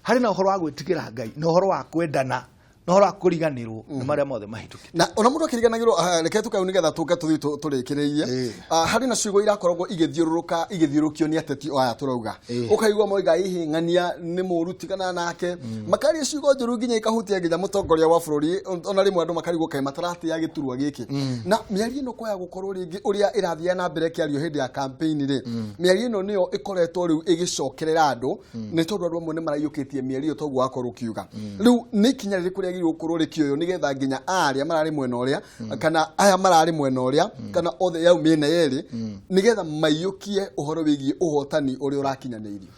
Harĩ na ũhoro wa gwĩtigĩra Ngai na ũhoro wa kwendana na ũhoro wa kũriganĩrwo nĩ marĩa mothe mahĩtũkĩte. Na ona mũndũ akĩriganagĩrwo, reke tũkau nĩgetha tũke tũthiĩ tũrĩkĩrĩirie. Harĩ na ciugo irakoragwo igĩthiũrũrũka, igĩthiũrũkio nĩ ateti o aya tũrauga, ũkaigua moiga hihi ng'ania nĩ mũru, tigana nake, makaria ciugo njũru nginya ikahutia nginya mũtongoria wa bũrũri. Ona rĩmwe andũ makarigwo kaĩ mataratĩa gĩturwa gĩkĩ. Na mĩario ĩno kwaya gũkorwo rĩngĩ ũrĩa ĩrathiĩ na mbere ĩkĩario hĩndĩ ya campaign rĩ, mĩario ĩno nĩyo ĩkoretwo rĩu ĩgĩcokerera andũ, nĩ tondũ andũ amwe nĩ maraiyũkĩtie mĩario ĩyo toguo wakorwo ũkiuga. Rĩu nĩ ikinya rĩrĩkũ rĩagĩrĩirwo gũkorwo rĩkĩoywo nĩgetha nginya arĩa mararĩ mwena ũrĩa kana aya mararĩ mwena ũrĩa kana othe yau mĩena yerĩ nĩgetha maiyũkie ũhoro wĩgiĩ ũhotani ũrĩa ũrakinyanĩirio?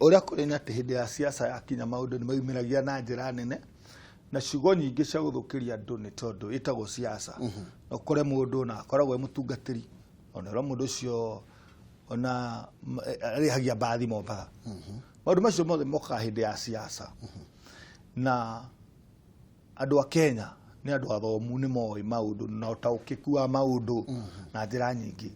Ũrĩa kũrĩ nĩ atĩ hĩndĩ ya siasa yakinya maũndũ nĩ mayumĩragia na njĩra nene na ciugo nyingĩ cia gũthũkĩria andũ, nĩ tondũ ĩtagwo siasa. Na ũkore mũndũ na akoragwo e mũtungatĩri, ona ũrĩa mũndũ ũcio ona arĩhagia mbathi Mombatha. Maũndũ macio mothe mokaga hĩndĩ ya siasa, na andũ a Kenya nĩ andũ athomu, nĩ moĩ maũndũ na ũtaũkĩku wa maũndũ na njĩra nyingĩ.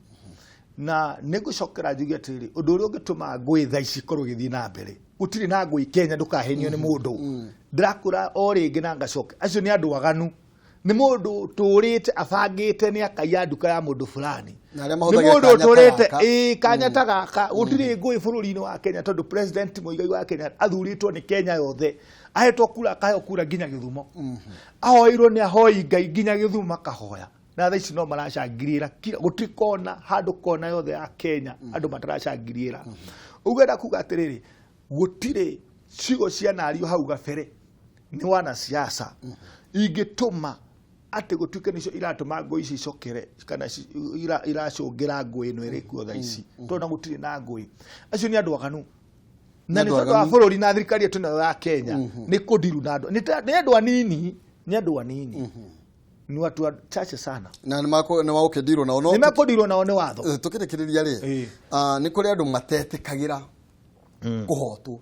Na nĩ ngũcokera njuge atĩrĩrĩ, ũndũ ũrĩa ũngĩtũma ngũĩ thaa ici ikorwo ĩgĩthiĩ na mbere, gũtirĩ na ngũĩ Kenya, ndũkahenio nĩ mũndũ. Ndĩrakũra o rĩngĩ na ngacoka, acio nĩ andũ aganu, nĩ mũndũ ũtũrĩte abangĩte nĩ akaiya nduka ya mũndũ fulani. Na arĩa nĩ mahũthagĩra mũndũ kanya ta ũtũrĩte gaka. Ĩĩ, kanya ta gaka. Gũtirĩ ngũĩ bũrũri-inĩ wa Kenya, tondũ President Muigai wa Kenya athurĩtwo nĩ Kenya yothe, ahetwo kura, akaheo kura nginya Gĩthumo, ahoeirwo nĩ ahoi Ngai nginya Gĩthumo makahoya, na thaa ici no maracangirĩra kila, gũtirĩ kona handũ kona yothe ya Kenya andũ mataracangirĩra. Ũguo enda kuga atĩrĩrĩ, gũtirĩ ciugo cianario hau gabere nĩ wanasiasa ingĩtũma atĩ gũtuĩke nĩcio iratũma ngũĩ ici icokere kana iracũngĩra ngũĩ ĩno ĩrĩ kuo thaa ici, tondũ na gũtirĩ na ngũĩ. Acio nĩ andũ aganu na Nĩ nĩ andũ tondũ wa aganu. bũrũri na thirikari ĩtũ nayo ya Kenya nĩ kũndiru na andũ nĩ andũ anini, nĩ andũ anini, ni watu wachache sana. Na nĩ magũkĩndirwo nao no nĩ mekũndirwo nao nĩ watho. Tũkĩrĩkĩrĩria rĩ, nĩ kũrĩ andũ matetĩkagĩra kũhotwo,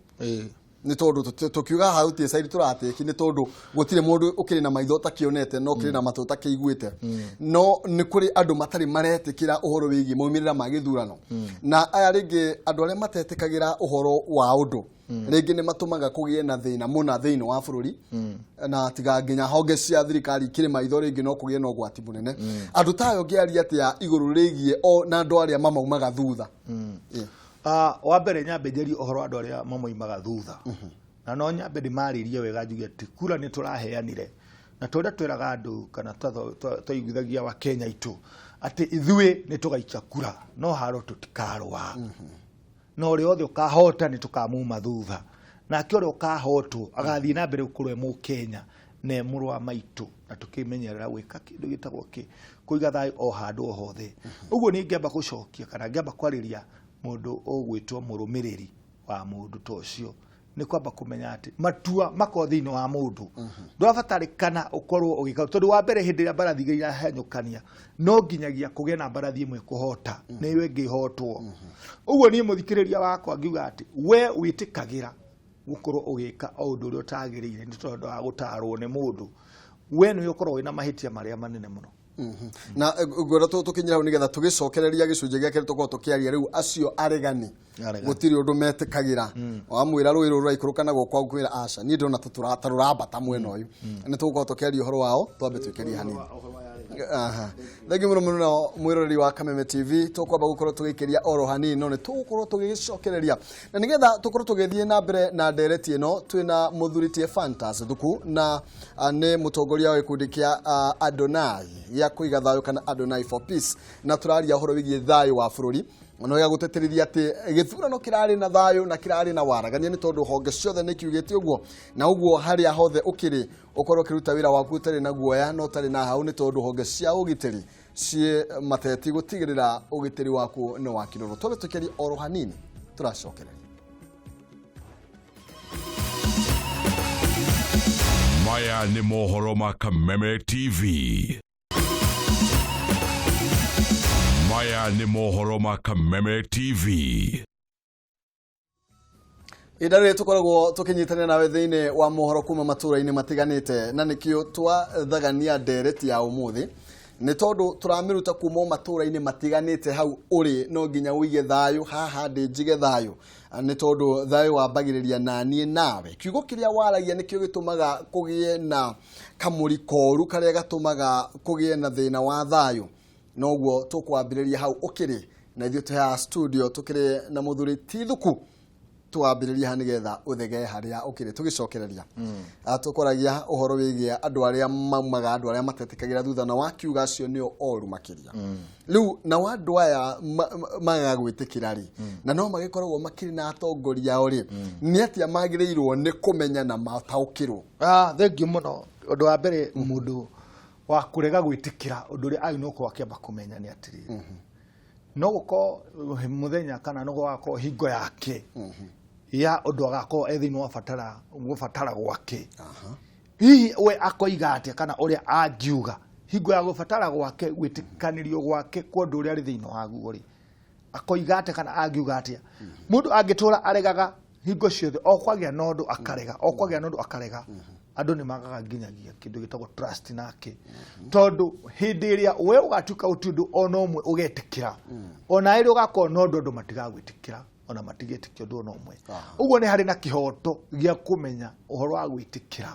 nĩ tondũ tũkiuga haha gũtirĩ side tũratĩki, nĩ tondũ gũtirĩ mũndũ ũkĩrĩ na maitho ũtakĩonete no ũkĩrĩ na matũ ũtakĩiguĩte, no nĩ kũrĩ andũ matarĩ maretĩkĩra ũhoro wĩgiĩ maumĩrĩra ma gĩthurano. Na aya rĩngĩ andũ arĩa matetĩkagĩra ũhoro wa ũndũ rĩngĩ nĩ matũmaga kũgĩe na thĩna mũna thĩinĩ wa bũrũri, na tiga nginya honge cia thirikari ikĩrĩ maitho rĩngĩ no kũgĩe na ũgwati mũnene. Andũ ta ayo ũngĩaria atĩa igũrũ rĩgiĩ o na andũ arĩa mamaumaga thutha? Wa mbere nyambe njarie ũhoro wa andũ arĩa mamoimaga thutha. Na no nyambe ndĩmarĩrie wega njuge atĩ kura nĩ tũraheanire na tũrĩa twĩraga andũ kana twaiguithagia wa Kenya itũ atĩ ithuĩ nĩ tũgaikia kura no haro tũtikarũa. Na ũrĩa othe ũkahota nĩ tũkamuma thutha, nake ũrĩa ũkahotwo agathiĩ na mbere gũkorwo e mũkenya na e mũrũ wa maitũ, na tũkĩmenyerera gwĩka kĩndũ gĩtagwo kĩ kũiga thayũ o handũ o hothe. Ũguo niĩ ngĩamba gũcokia kana ngĩamba kwarĩria mũndũ ũgwĩtwo mũrũmĩrĩri wa mũndũ ta ũcio nĩ kwamba kũmenya atĩ matua makorwo thĩinĩ wa mũndũ. Ndwabatarĩkana ũkorwo ũgĩka tondũ wa mbere hĩndĩ ĩrĩa mbarathi igĩrĩ irahanyũkania no nginyagia kũgĩe na mbarathi ĩmwe kũhota na ĩyo ĩngĩ ĩhotwo. Ũguo niĩ mũthikĩrĩria wakwa ngiuga atĩ we wĩtĩkagĩra gũkorwo ũgĩka o ũndũ ũrĩa ũtagĩrĩire nĩ tondũ wa gũtarwo nĩ mũndũ, we nĩwe ũkoragwo wĩna mahĩtia marĩa manene mũno. Na ngwenda tũkinyĩre hau nĩgetha tũgĩcokereria gĩcunjĩ gĩa kerĩ tũkorwo tũkĩaria rĩu acio aregani gũtirĩ ũndũ metĩkagĩra. Wamwĩra rũĩ rũrũ rũraikũrũka na guoko akwĩra aca niĩ ndĩrona ta rũrambata mwena ũyũ. Nĩ tũgũkorwo tũkĩaria ũhoro wao, twambe twĩkĩrie hanini. Thengiũ mũno mũno mwĩroreri wa Kameme TV, tũkwamba gũkorwo tũgĩikĩria oro hanini no nĩ tũgũkorwo tũgĩgĩcokereria na nĩgetha tũkorwo tũgĩthiĩ na mbere na ndereti ĩno twĩna mũthuri ti Ephantus Thuku na nĩ mũtongoria wa gĩkundi kĩa Adonai gĩa kũiga thayũ kana Adonai for Peace, na tũraria ũhoro wĩgiĩ thayũ wa bũrũri no gĩa gũtĩtĩrithia atĩ gĩthurano kĩrarĩ na thayũ na kĩrarĩ na waragania nĩ tondũ honge ciothe nĩ kiugĩte ũguo, na ũguo harĩa hothe ũkĩrĩ ũkorwo ũkĩruta wĩra waku ũtarĩ na guoya na ũtarĩ na hau nĩ tondũ honge cia ũgitĩri ciĩ mateti gũtigĩrĩra ũgitĩri waku nĩ wakirorwo. Twambe tũkĩarie oro hanini tũracokereria. Maya nĩ mohoro ma Kameme TV. Maya nĩ mohoro ma Kameme TV. Ihinda rĩrĩ tũkoragwo tũkĩnyitanĩra nawe thĩinĩ wa mohoro kuma matũra-inĩ matiganĩte, na nĩkĩo twathagania ndereti ya ũmũthĩ nĩ tondũ tũramĩruta kuma matũra-inĩ matiganĩte. Hau ũrĩ no nginya ũige thayũ, haha ndĩ njige thayũ nĩ tondũ thayũ wambagĩrĩria na niĩ nawe. Kiugo kĩrĩa waragia nĩkĩo gĩtũmaga kũgĩe na kamũri koru karĩa gatũmaga kũgĩe na thĩna wa thayũ. Noguo tũkwambĩrĩria hau ũkĩrĩ na ithuĩ twĩ haha studio tũkĩrĩ na mũthuri ti Thuku, twambĩrĩria haha nĩgetha ũthegee harĩa ũkĩrĩ. Tũgĩcokereria tũkoragia ũhoro wĩgiĩ andũ arĩa maumaga, andũ arĩa matetĩkagĩra thutha na wakiuga acio nĩo oru makĩria. Rĩu nao andũ aya magaga gwĩtĩkĩra rĩ, na no magĩkoragwo makĩrĩ na atongoria ao rĩ, nĩ atĩa magĩrĩirwo nĩ kũmenya na mataũkĩrwo? Thengiũ mũno. Ũndũ wa mbere mũndũ wa kũrega gwĩtĩkĩra ũndũ ũrĩa agĩrĩirwo gũkorwo akĩamba kũmenya nĩ atĩrĩrĩ, no gũkorwo mũthenya kana no gũgakorwo hingo yake ya ũndũ agakorwo e thĩinĩ wa batara gũbatara gwake. Hihi we akoiga atĩa kana ũrĩa angiuga hingo ya gũbatara gwake gwĩtĩkanĩrio gwake kwa ũndũ ũrĩa arĩ thĩinĩ waguo rĩ, akoiga atĩa kana angiuga atĩa? Mũndũ angĩtũra aregaga hingo ciothe o kwagĩa na ũndũ akarega, o kwagĩa na ũndũ akarega, andũ nĩ magaga nginyagia kĩndũ gĩtagwo trust nake, tondũ hĩndĩ ĩrĩa we ũgatuĩka gũtirĩ ũndũ ona ũmwe ũgetĩkĩra, ona ĩrĩa ũgakorwo na ũndũ andũ matigagwĩtĩkĩra ona matigetĩkia ũndũ ona ũmwe. Ũguo nĩ harĩ na kĩhoto gĩa kũmenya ũhoro wa gwĩtĩkĩra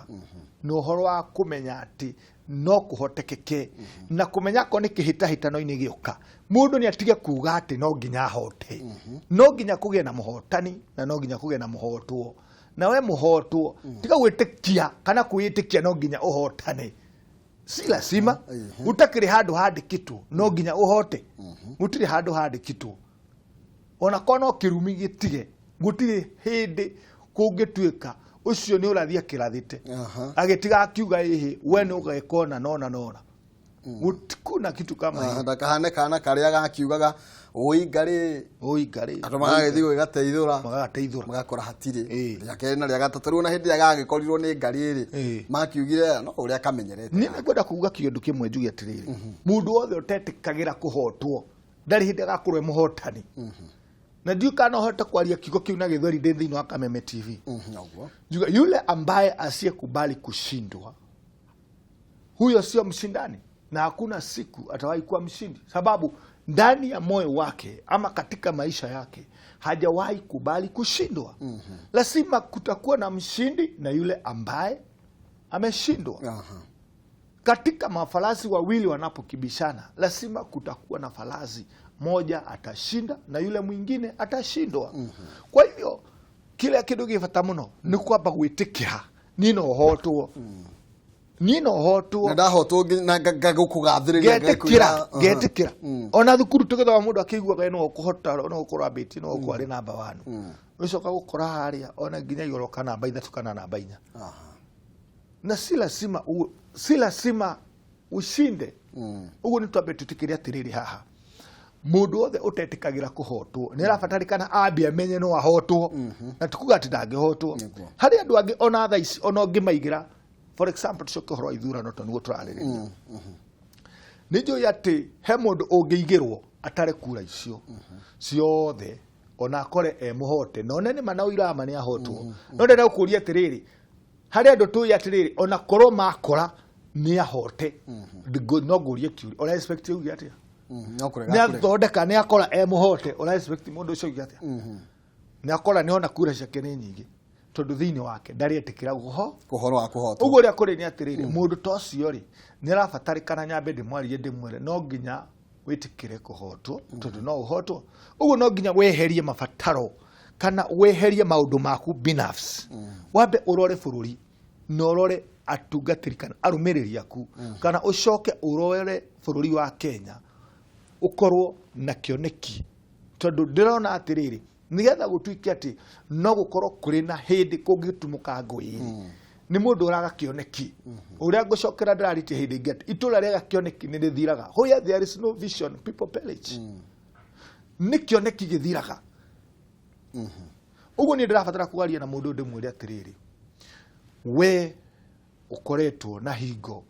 na ũhoro wa kũmenya atĩ no kũhotekeke, na kũmenya akorwo nĩ kĩhĩtahĩtano-inĩ gĩoka mũndũ nĩ atige kuga atĩ no nginya ahote, no nginya kũgĩe na mũhotani na no nginya kũgĩe na mũhotwo. Na we mũhotwo tiga gwĩtĩkia kana kwĩĩtĩkia no nginya ũhotane, si lazima. Gũtakĩrĩ handũ handĩkĩtwo no nginya ũhote, gũtirĩ handũ handĩkĩtwo. Ona korwo no kĩrumi gĩtige, gũtirĩ hĩndĩ kũngĩtuĩka ũcio nĩ ũrathiĩ akĩrathĩte agĩtiga akiuga ĩhĩ we nĩ ũgeka ona nona nona, gũtikuna kitu kama hiyo. Ndakahane kana karĩa gakiugaga ũi ngarĩ, Oi ngarĩ, andũ magagĩthiĩ gũgĩgateithũra, magagateithũra, magakora hatirĩ. Rĩa kerĩ na rĩa gatatũ, rĩu ona hĩndĩ ĩrĩa gagĩkorirwo nĩ ngarĩ rĩ, makiugire no ũrĩa kamenyerete. Niĩ nĩngwenda kuga kĩũndũ kĩmwe njuge atĩrĩrĩ, mũndũ wothe ũtetĩkagĩra kũhotwo ndarĩ hĩndĩ agakorwo e mũhotani. Na ndiũĩ kana no hote kwaria kiugo kĩu na gĩthweri ndĩ thĩinĩ wa Kameme TV. Noguo. Juga, yule ambaye asiyekubali kushindwa huyo sio mshindani na hakuna siku atawahi kuwa mshindi, sababu ndani ya moyo wake ama katika maisha yake hajawahi kubali kushindwa. Lazima kutakuwa na mshindi na yule ambaye ameshindwa. Katika mafarasi wawili wanapokibishana, lazima kutakuwa na farasi moja atashinda na yule mwingine atashindwa. Kwa hivyo Kĩrĩa kĩndũ gĩ bata mũno nĩ kwamba gwĩtĩkĩra niĩ no hotwo, niĩ no hotwo. Na ndahotwo na ngagũkũgathĩrĩria. Ngetĩkĩra, ngetĩkĩra. Ona thukuru tũgĩthoma, mũndũ akĩiguaga we no ũkũhota, no ũkorwo ambĩtie, no ũkorwo arĩ namba 1, ũcoka gũkora harĩa ona nginya igũrũ namba 3 kana namba 4. Na si lazima ushinde. Ũguo nĩ twambe twĩtĩkĩre atĩrĩrĩ, haha mũndũ wothe ũtetĩkagĩra kũhotwo nĩ arabatarĩkana ambe amenye no ahotwo, na tikuga atĩ ndangĩhotwo. Harĩ andũ angĩ ona thaa ici ona ũngĩmaigĩra, for example, tũcoke ũhoro wa ithurano tondũ nĩguo tũrarĩrĩria, nĩ njũĩ atĩ he mũndũ ũngĩigĩrwo atare kura icio ciothe ona akore e mũhote, na one nĩ ma na ũira ma nĩ ahotwo. No ndĩrenda gũkũria atĩrĩrĩ, harĩ andũ tũĩ atĩrĩrĩ, ona korwo makora nĩ ahote, no ngũrie kĩũria, ũra expect auge atĩa? No kũrega Nĩ akũrega. athondeka, nĩ akora e mũhote, ũra expect mũndũ ũcio auge atĩa? Nĩ akora nĩ ona kura ciake nĩ nyingĩ, tondũ thĩinĩ wake ndarĩetĩkĩra gũho Ũhoro wa kũhotwo. Ũguo ũrĩa kũrĩ nĩ atĩrĩrĩ, mũndũ ta ũcio rĩ, nĩ arabatarĩkana nyambe ndĩmwarie, ndĩmwĩre no nginya wĩtĩkĩre kũhotwo, tondũ no ũhotwo. Ũguo no nginya weherie mabataro kana weherie maũndũ maku binafsi, wambe ũrore bũrũri na ũrore atungatĩri kana arũmĩrĩri aku, kana ũcoke ũrore bũrũri wa Kenya, ũkorwo na kĩoneki. Tondũ ndĩrona atĩrĩrĩ, nĩgetha gũtuĩke atĩ no gũkorwo kũrĩ na hĩndĩ kũngĩtumũka ngũĩ, nĩ mũndũ ũraga kĩoneki. Ũrĩa ngũcokera ndĩrarĩtie hĩndĩ ĩngĩ atĩ itũra rĩaga kĩoneki nĩ rĩthiraga. Where there is no vision, people perish. Nĩ kĩoneki gĩthiraga. Ũguo niĩ ndĩrabatara kwaria na mũndũ, ndĩmwĩre atĩrĩrĩ, we ũkoretwo na hingo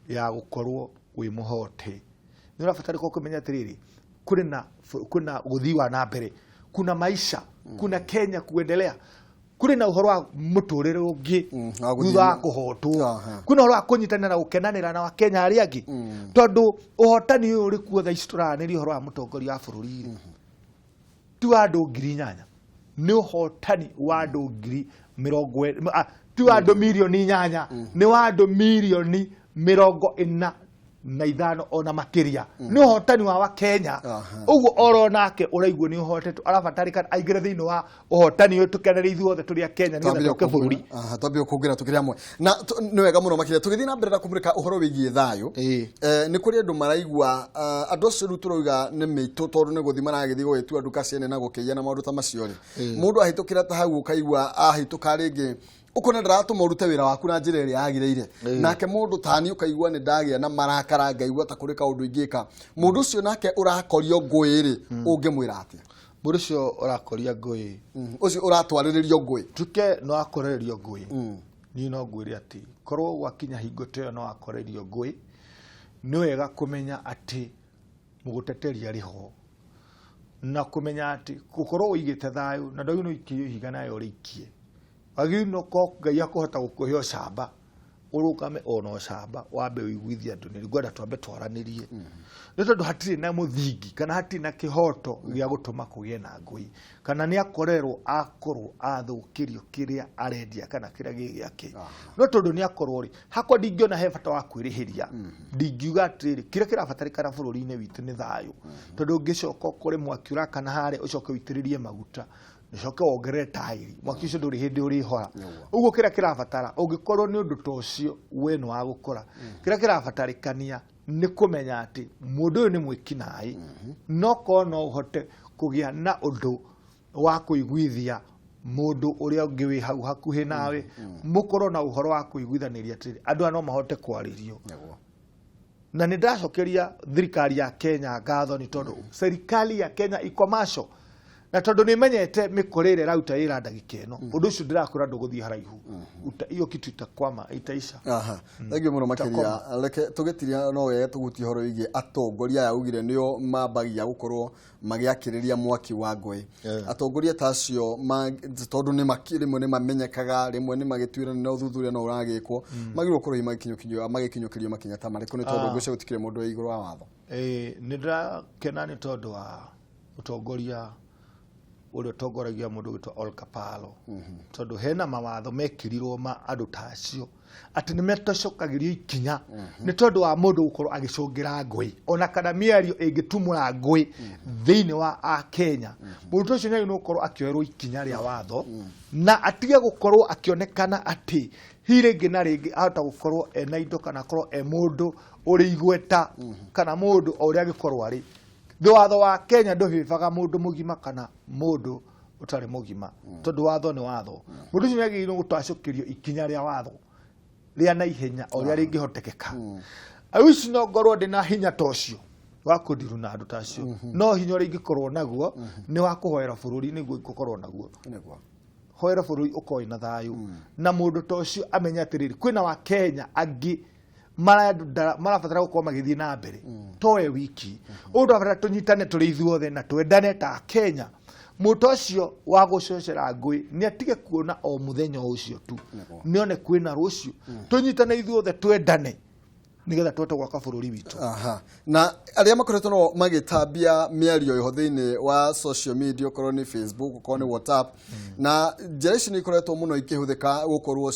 ya gũkorwo wĩ mũhote, nĩ ũrabatarĩka kũmenya atĩrĩrĩ, kũrĩ na kuna ũthii wa na mbere, kuna maisha, kuna Kenya kuendelea, kũrĩ na ũhoro wa mũtũrĩre ũngĩ wa gũthiĩ thutha wa kũhotwo. Kwĩna ũhoro wa kũnyitanĩra na gũkenanĩra na Wakenya arĩa angĩ, tondũ ũhotani ũyũ ũrĩ kuo thaa ici tũraranĩria ũhoro wa mũtongoria wa bũrũri rĩ, ti wa andũ 8,000, nĩ ũhotani wa andũ ngiri mĩrongo ti wa andũ mirioni 8, nĩ wa andũ mirioni 45 ona makĩria. Nĩ ũhotani wa Wakenya. Ũguo oro nake ũraigua nĩ ũhotetwo, arabatarĩkana aingĩre thĩinĩ wa ũhotani ũyũ, tũkenere ithuothe tũrĩ a Kenya nĩgetha tũke bũrũri. Twambire kũngĩra tũkĩrĩ hamwe na nĩ wega mũno makĩria tũgĩthiĩ na mbere na kũmũrĩka ũhoro wĩgiĩ thayũ. Nĩ kũrĩ andũ maraigua, andũ acio rĩu tũrauga nĩ mĩitũ, tondũ nĩ gũthiĩ maragĩthiĩ gũgĩtua nduka ciene na gũkĩiya na maũndũ ta macio rĩ, mũndũ ahĩtũkĩra ta hau ũkaigua ahĩtũka rĩngĩ, ũkona ndaratũma ũrute wĩra waku na njĩra ĩrĩa yagĩrĩire. Nake mũndũ tani ũkaigua nĩ ndagĩa na marakara, ngaigua ta kũrĩ kaũndũ ingĩka. Mũndũ ũcio nake ũrakorio ngũĩ rĩ, ũngĩmwĩra atĩa? Mũndũ ũcio ũrakoria ngũĩ, Ũcio ũratwarĩrĩrio ngũĩ. Tuke no akorererio ngũĩ, niĩ no ngwĩre atĩ korwo gwakinya hingo ta ĩyo no akorerio ngũĩ, nĩ wega kũmenya atĩ mũgũteteria arĩ ho, na kũmenya atĩ gũkorwo ũigĩte thayũ na ndwagĩrĩirwo nĩ ũikie ihiga nawe ũrĩikie, wagĩrĩirwo no korwo Ngai akũhota gũkũhe ũcamba, ũrũgame ona ũcamba, wambe ũiguithie andũ nĩ ngwenda twambe twaranĩrie, nĩ tondũ hatirĩ na mũthingi kana hatirĩ na kĩhoto gĩa gũtũma kũgĩe na ngũi, kana nĩ akorerwo akorwo athũkĩrio kĩrĩa arendia kana kĩrĩa gĩ gĩake. No tondũ nĩ akorwo rĩ, hakwa ndingĩona he bata wa kwĩrĩhĩria. Ndingiuga atĩrĩrĩ, kĩrĩa kĩrabatarĩkana bũrũri-inĩ witũ nĩ thayũ, tondũ ũngĩcoka ũkore mwaki ũrakana harĩa, ũcoke ũitĩrĩrie maguta, ũcoke wongerere taĩri, mwaki ũcio ndũrĩ hĩndĩ ũrĩhora. Ũguo kĩrĩa kĩrabatara, ũngĩkorwo nĩ ũndũ ta ũcio we nĩ wa gũkora, kĩrĩa kĩrabatarĩkania nĩ kũmenya atĩ mũndũ ũyũ nĩ mwĩkinaĩ. No korwo no ũhote kũgĩa na ũndũ wa kũiguithia mũndũ ũrĩa ũngĩ wĩ hau hakuhĩ nawe, mũkorwo na ũhoro wa kũiguithanĩria atĩrĩrĩ, andũ aya no mahote kwarĩrio. Na nĩ ndacokeria thirikari ya Kenya ngatho, nĩ tondũ serikali ya Kenya iko macho, na tondũ nĩ menyete mĩkora ĩrĩa ĩraruta wĩra ndagĩka ĩno, ũndũ ũcio ndĩrakwĩra ndũgũthiĩ haraihu. Hiyo kitu itakwama, itaisha. Aha, thank you mũno makĩria. Reke tũgĩtiria, no wega tũgutie ũhoro wĩgiĩ atongoria aya ugire nĩo mambagia gũkorwo magĩakĩrĩria mwaki wa ngũĩ. Atongoria ta acio tondũ nĩ rĩmwe nĩ mamenyekaga, rĩmwe nĩ magĩtuĩra na ũthuthuria no ũragĩkwo, magĩrĩirwo gũkorwo hihi magĩkinyũkĩrio makinya ta marĩkũ? Nĩ tondũ ngwĩciria gũtikĩrĩ mũndũ wĩ igũrũ wa watho. Nĩ ndĩrakena nĩ tondũ wa mũtongoria Ũrĩa ũtongoragia mũndũ gwĩtwo Ol Kapalo, tondũ hena mawatho mekĩrirwo ma andũ ta acio atĩ nĩ metocokagĩrio ikinya nĩ tondũ wa mũndũ gũkorwo agĩcũngĩra ngũĩ ona kana mĩario ĩngĩtumũra ngũĩ thĩinĩ wa Akenya. Mũndũ ta ũcio nĩ agĩrĩirwo gũkorwo akĩoerwo ikinya rĩa watho na atige gũkorwo akĩonekana atĩ hihi rĩngĩ na rĩngĩ ahota gũkorwo ena indo kana akorwo e mũndũ ũrĩ igweta kana mũndũ o ũrĩa angĩkorwo arĩ. Thĩ watho wa Kenya ndũhĩbaga mũndũ mũgima kana mũndũ ũtarĩ mũgima, tondũ watho nĩ watho. Mũndũ ũcio nĩ agĩrĩirwo gũtacũkĩrio ikinya rĩa watho rĩa naihenya o ũrĩa rĩngĩhotekeka. Aici no ngorwo ndĩ na hinya ta ũcio wa kũndiru na andũ ta acio, no hinya ũrĩa ingĩkorwo naguo nĩ wa kũhoera bũrũri, nĩguo ingĩkorwo naguo. Hoera bũrũri ũkorwo wĩna thayũ na mũndũ ta ũcio amenye atĩrĩrĩ, kwĩna wa Kenya angĩ marabatara gũkorwo magĩthiĩ na mbere towe wiki. Ũguo tũrabatara tũnyitane tũrĩ ithuothe na twendane ta Kenya. Mũndũ ta ũcio wa gũcocera ngũĩ nĩ atige kuona o mũthenya ũcio tu, nĩone kwĩna rũciũ. Tũnyitane ithuothe, twendane, nĩgetha tũhote gwaka bũrũri witũ. Aha. Na arĩa makoretwo no magĩtambia mĩario ĩho thĩinĩ wa social media, okorwo nĩ Facebook, okorwo nĩ WhatsApp, na njĩra ici nĩ ikoretwo mũno ikĩhũthĩka gũkorwo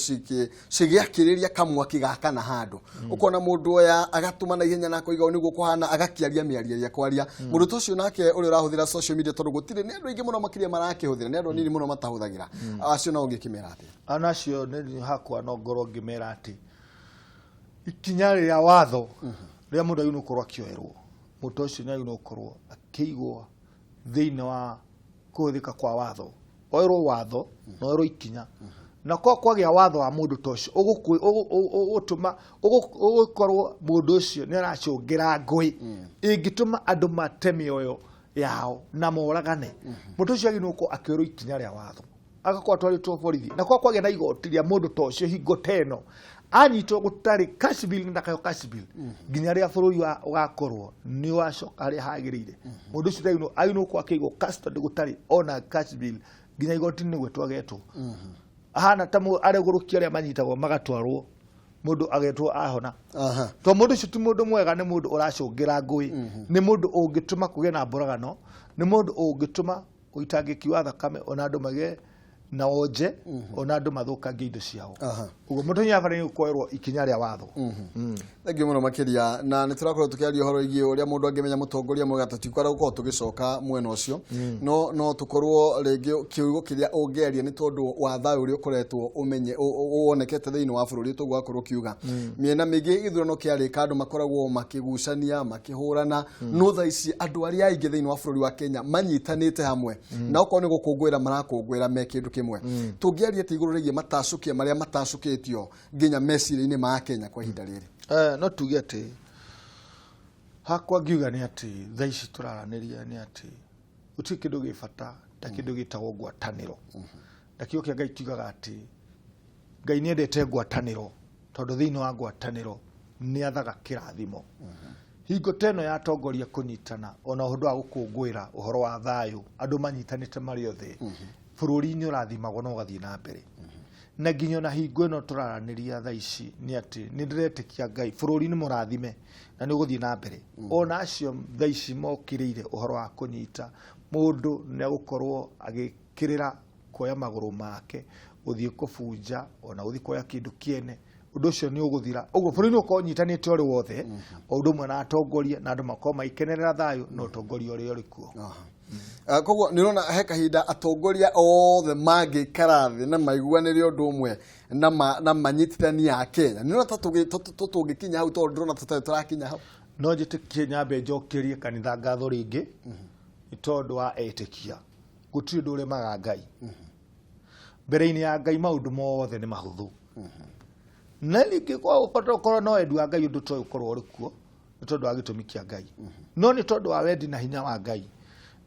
cigĩakĩrĩria kamwaki gaka na handũ ũkona mũndũ oya agatũma na ihenya na akoiga ũũ nĩguo kũhana, agakĩaria mĩario ĩrĩa kwaria. Mũndũ ta ũcio nake ũrĩa ũrahũthĩra social media, tondũ gũtirĩ nĩ andũ aingĩ mũno makĩria marakĩhũthĩra, nĩ andũ anini mũno matahũthagĩra, acio nao ũngĩkĩmera atĩa? Ana acio nĩ hakwa no ngorwo ngĩmera atĩ ikinya rĩa watho rĩa mũndũ agĩrĩirwo gũkorwo akĩoerwo, mũndũ ũcio nĩ agĩrĩirwo gũkorwo akĩigwo thĩinĩ wa kũhũthĩka kwa watho, oerwo watho na oerwo ikinya. Na kwa kwagĩa watho wa mũndũ ta ũcio ũgũtũma ũgũkorwo mũndũ ũcio nĩ aracũngĩra ngũĩ ĩngĩtũma andũ mate mĩoyo yao na moragane, mũndũ ũcio agĩrĩirwo gũkorwo akĩoerwo ikinya rĩa watho, agakorwo atwarĩtwo borithi. Na kwa kwagĩa na igoti rĩa mũndũ ta ũcio, hingo ta ĩno anyitwo gũtarĩ cash bail na ndakaheo cash bail nginya rĩrĩa bũrũri ũgakorwo nĩ wacoka harĩa hagĩrĩire. Mũndũ ũcio agĩrĩirwo gũkorwo akĩigwo custody gũtarĩ ona cash bail nginya igoti-inĩ gwetwo agetwo ahana ta aregũrũkia arĩa manyitagwo magatwarwo, mũndũ agetwo ahona. To mũndũ ũcio ti mũndũ mwega, nĩ mũndũ ũracũngĩra ngũĩ, nĩ mũndũ ũngĩtũma kũgĩe na mbũragano, nĩ mũndũ ũngĩtũma ũitangĩki wa thakame ona andũ magĩe na onje ona andũ mathũkangie indo ciao. Ũguo mũndũ nĩ abataire kuoerwo ikinya rĩa watho. Thengiũ mũno makĩria. Na nĩ tũrakorwo tũkĩaria ũhoro wĩgiĩ ũrĩa mũndũ angĩmenya mũtongoria mwega. Tũtikwenda gũkorwo tũgĩcoka mwena ũcio, no tũkorwo rĩngĩ kiugo kĩrĩa ũngĩaria nĩ tondũ wa thayũ ũrĩa ũkoretwo ũmenye wonekete thĩinĩ wa bũrũri. Tũguo wakorwo ũkiuga mĩena mĩingĩ gĩthurano kĩarĩka andũ makoragwo makĩgucania, makĩhũrana, no thaa ici andũ arĩa aingĩ thĩinĩ wa bũrũri wa Kenya manyitanĩte hamwe, na okorwo nĩ gũkũngũĩra marakũngũĩra me kĩndũ kĩmwe. Tũngĩaria atĩ igũrũ rĩgiĩ matacũkia marĩa matacũkĩtio nginya meciria-inĩ ma Kenya kwa ihinda rĩrĩ? No tuge atĩ hakwa ngiuga nĩ atĩ thaa ici tũraranĩria nĩ atĩ gũtirĩ kĩndũ gĩ bata ta kĩndũ gĩtagwo ngwatanĩro. Na kiugo kĩa Ngai kiugaga atĩ Ngai nĩ endete ngwatanĩro, tondũ thĩinĩ wa ngwatanĩro nĩ athaga kĩrathimo. Hingo ta ĩno ya atongoria kũnyitana ona ũndũ wa gũkũngũĩra ũhoro wa thayũ, andũ manyitanĩte marĩ othe, bũrũri nĩ ũrathimagwo na ũgathiĩ na mbere. Na nginya ona hingo ĩno tũraranĩria thaa ici nĩ atĩ nĩ ndĩretĩkia Ngai bũrũri nĩ mũrathime na nĩ ũgũthiĩ na mbere. Ona acio thaa ici mokĩrĩire ũhoro wa kũnyita mũndũ, nĩ agũkorwo agĩkĩrĩra kuoya magũrũ make gũthiĩ kũbunja ona gũthiĩ kuoya kĩndũ kĩene, ũndũ ũcio nĩ ũgũthira. Ũguo bũrũri nĩ ũkorwo ũnyitanĩte ũrĩ wothe, o ũndũ ũmwe na atongoria na andũ makorwo magĩkenerera thayũ na ũtongoria ũrĩa ũrĩ kuo. Koguo nĩ ũrona he kahinda atongoria othe mangĩikara thĩ na maiguanĩre ũndũ ũmwe na manyitithanie a Kenya, nĩ ũrona ta tũngĩkinya hau? Tondũ ndĩrona tũtarĩ tũrakinya hau. No njĩtĩkie nyambe njokerie kanitha ngatho rĩngĩ nĩ tondũ wa etĩkia gũtirĩ ũndũ ũremaga Ngai. Mbere-inĩ ya Ngai maũndũ mothe nĩ mahũthũ. Na ningĩ korwo no wendi wa Ngai ũndũ toyũ ũkorwo ũrĩ kuo nĩ tondũ wa gĩtũmi kĩa Ngai, no nĩ tondũ wa wendi na hinya wa Ngai,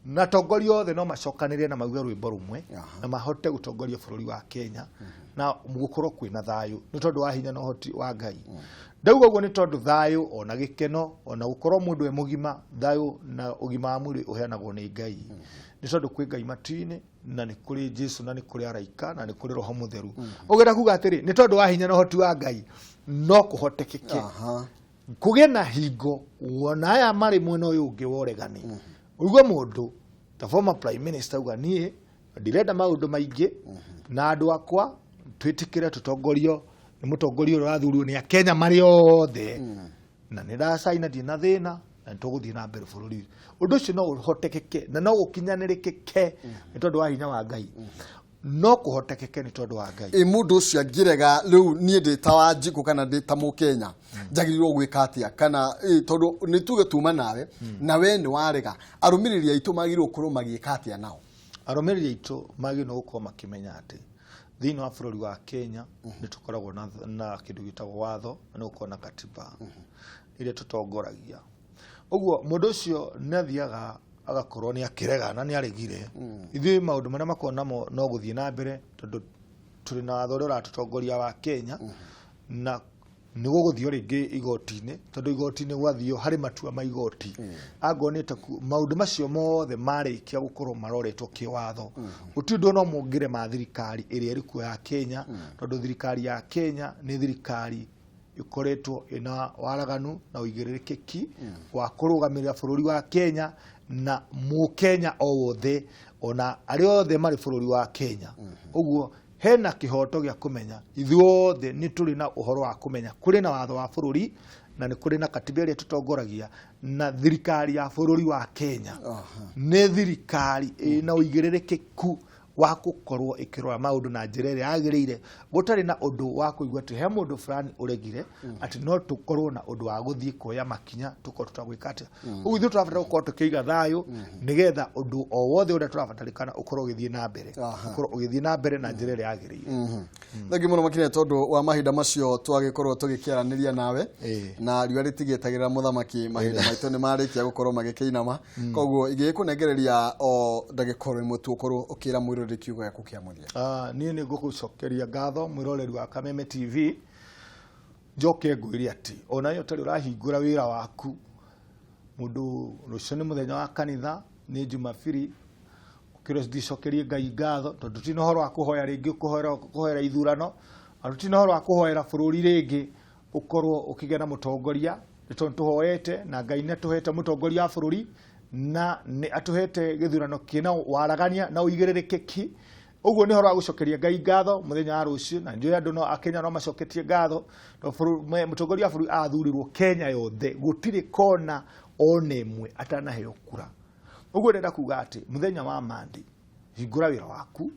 na atongoria othe no macokanĩrĩre na mauge rwĩmbo rũmwe na mahote gũtongoria bũrũri wa Kenya na gũkorwo kwĩna thayũ nĩ tondũ wa hinya na ũhoti wa Ngai. Ndauga ũguo nĩ tondũ thayũ ona gĩkeno ona gũkorwo mũndũ e mũgima, thayũ na ũgima wa mwĩrĩ ũheanagwo nĩ Ngai, nĩ tondũ kwĩ Ngai matu-inĩ na nĩ kũrĩ Jesu na nĩ kũrĩ araika na nĩ kũrĩ Roho Mũtheru. Ũgenda kuga atĩrĩ, nĩ tondũ wa hinya na ũhoti wa Ngai no kũhotekeke kũgĩe na hingo wona aya marĩ mwena ũyũ ũngĩ wa ũregani ũigue mũndũ. Ta former prime minister auga niĩ ndirenda maũndũ maingĩ na andũ akwa twĩtĩkĩre tũtongorio nĩ mũtongoria ũrĩa ũrathurirwo nĩ akenya marĩ othe, na nĩ ndacaina, ndirĩ na thĩna na nĩ tũgũthiĩ na mbere bũrũri ũyũ. Ũndũ ũcio no ũhotekeke na no ũkinyanĩrĩkĩke nĩ tondũ wa hinya wa Ngai, no kũhotekeke nĩ tondũ wa Ngai. Ĩ mũndũ ũcio angĩrega rĩu, niĩ ndĩ ta Wanjikũ kana ndĩ ta Mũkenya, njagĩrĩirwo gwĩka atĩa? Kana tondũ nĩ tuge tuma nawe na we nĩ warega, arũmĩrĩri aitũ magĩrĩirwo gũkorwo magĩka atĩa nao? Arũmĩrĩri aitũ magĩrĩirwo gũkorwo makĩmenya atĩ thĩinĩ wa bũrũri wa Kenya nĩ tũkoragwo na kĩndũ gĩtagwo watho na nĩ gũkorwo na katiba ĩrĩa tũtongoragia. Ũguo mũndũ ũcio nĩ athiaga agakorwo nĩ akĩrega na nĩ aregire. Ithuĩ maũndũ marĩa makoragwo namo no gũthiĩ na mbere, tondũ tũrĩ na watho ũrĩa ũratũtongoria wa Kenya, na nĩ gũgũthio rĩngĩ igoti-inĩ, tondũ igoti-inĩ gwathio harĩ matua ma igoti. Angorwo nĩ ta maũndũ macio mothe marĩkia gũkorwo maroretwo kĩwatho, gũtirĩ ũndũ no mũngĩrema thirikari ĩrĩa ĩrĩ kuo ya Kenya, tondũ thirikari ya Kenya nĩ thirikari ĩkoretwo ĩna waraganu na ũigĩrĩrĩki wa kũrũgamĩrĩra bũrũri wa Kenya na mũkenya o wothe, ona arĩa othe marĩ bũrũri wa Kenya. Ũguo hena kĩhoto gĩa kũmenya, ithuothe nĩ tũrĩ na ũhoro wa kũmenya kũrĩ na watho wa bũrũri na nĩ kũrĩ na katiba ĩrĩa tũtongoragia, na thirikari ya bũrũri wa Kenya nĩ thirikari ĩna ũigĩrĩrĩkĩku wa gũkorwo ĩkĩrora maũndũ na njĩra ĩrĩa yagĩrĩire, gũtarĩ na ũndũ wa kũigua atĩ he mũndũ fulani ũregire, atĩ no tũkorwo na ũndũ wa gũthiĩ kuoya makinya tũkorwo tũtagwĩka atĩa. Ũguo ithuĩ tũrabatara gũkorwo tũkĩiga thayũ nĩgetha ũndũ o wothe ũrĩa tũrabatarĩkana ũkorwo ũgĩthiĩ na mbere, ũkorwo ũgĩthiĩ na mbere na njĩra ĩrĩa yagĩrĩire. Thengiũ mũno makĩria tondũ wa mahinda macio twagĩkorwo tũgĩkĩaranĩria nawe. Na riũa rĩtigĩtagĩrĩra mũthamaki, mahinda maitũ nĩ marĩkia gũkorwo magĩkĩinama, koguo ingĩgĩkũnengereria o ndagĩka oro ĩmwe tu ũkorwo ũkĩra mwĩroreri kiugo gĩaku kĩa mũthia. Ah, niĩ nĩ ngũgũcokeria ngatho, mwĩroreri wa Kameme TV. Njoke ngwĩre atĩ onawe ũtarĩ ũrahingũra wĩra waku, mũndũ rũciũ nĩ mũthenya wa kanitha, nĩ Jumabiri, ũkĩrwo thicokerie Ngai ngatho, tondũ tũtirĩ na ũhoro wa kũhoya rĩngĩ, kũhoera ithurano, na tũtirĩ na ũhoro wa kũhoera bũrũri rĩngĩ ũkorwo ũkĩgĩa na mũtongoria, nĩ tondũ tũhoete na Ngai nĩ atũhete mũtongoria wa bũrũri na nĩ atũhete gĩthurano kĩna waragania na ũigĩrĩrĩkĩki. Ũguo nĩ ũhoro wa gũcokeria Ngai ngatho mũthenya wa rũciũ, na njũĩ andũ no akenya no macoketie ngatho tondũ mũtongoria wa bũrũri athurirwo Kenya yothe, gũtirĩ kona ona ĩmwe atanaheo kura. Ũguo ndĩrenda kuga atĩ mũthenya wa Monday, hingũra wĩra waku,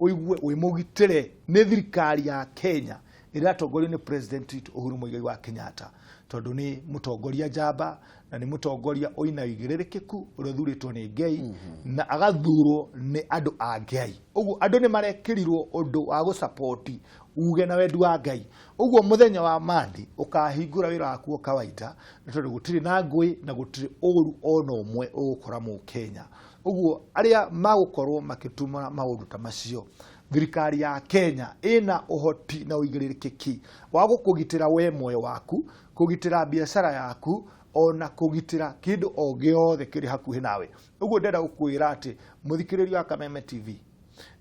ũigue wĩ mũgitĩre nĩ thirikari ya Kenya ĩrĩa ĩratongorio nĩ president witũ Uhuru Muigai wa Kenyatta, tondũ nĩ mũtongoria njamba na nĩ mũtongoria ũina ũigĩrĩrĩkĩku ũrĩa ũthurĩtwo nĩ Ngai na agathurwo nĩ andũ a Ngai. Ũguo andũ nĩ marekĩrirwo ũndũ wa gũcapoti uge na wendi wa Ngai. Ũguo mũthenya wa Monday ũkahingũra wĩra waku o kawaida, nĩ tondũ gũtirĩ na ngũĩ na gũtirĩ ũru ona ũmwe ũgũkora mũkenya. Ũguo arĩa magũkorwo makĩtuma maũndũ ta macio, thirikari ya Kenya ĩna ũhoti na ũigĩrĩrĩkĩki wa gũkũgitĩra we muoyo waku, kũgitĩra biacara yaku, ona kũgitĩra kĩndũ o gĩothe kĩrĩ hakuhĩ nawe. Ũguo ndĩrenda gũkwĩra atĩ, mũthikĩrĩria wa Kameme TV, nĩ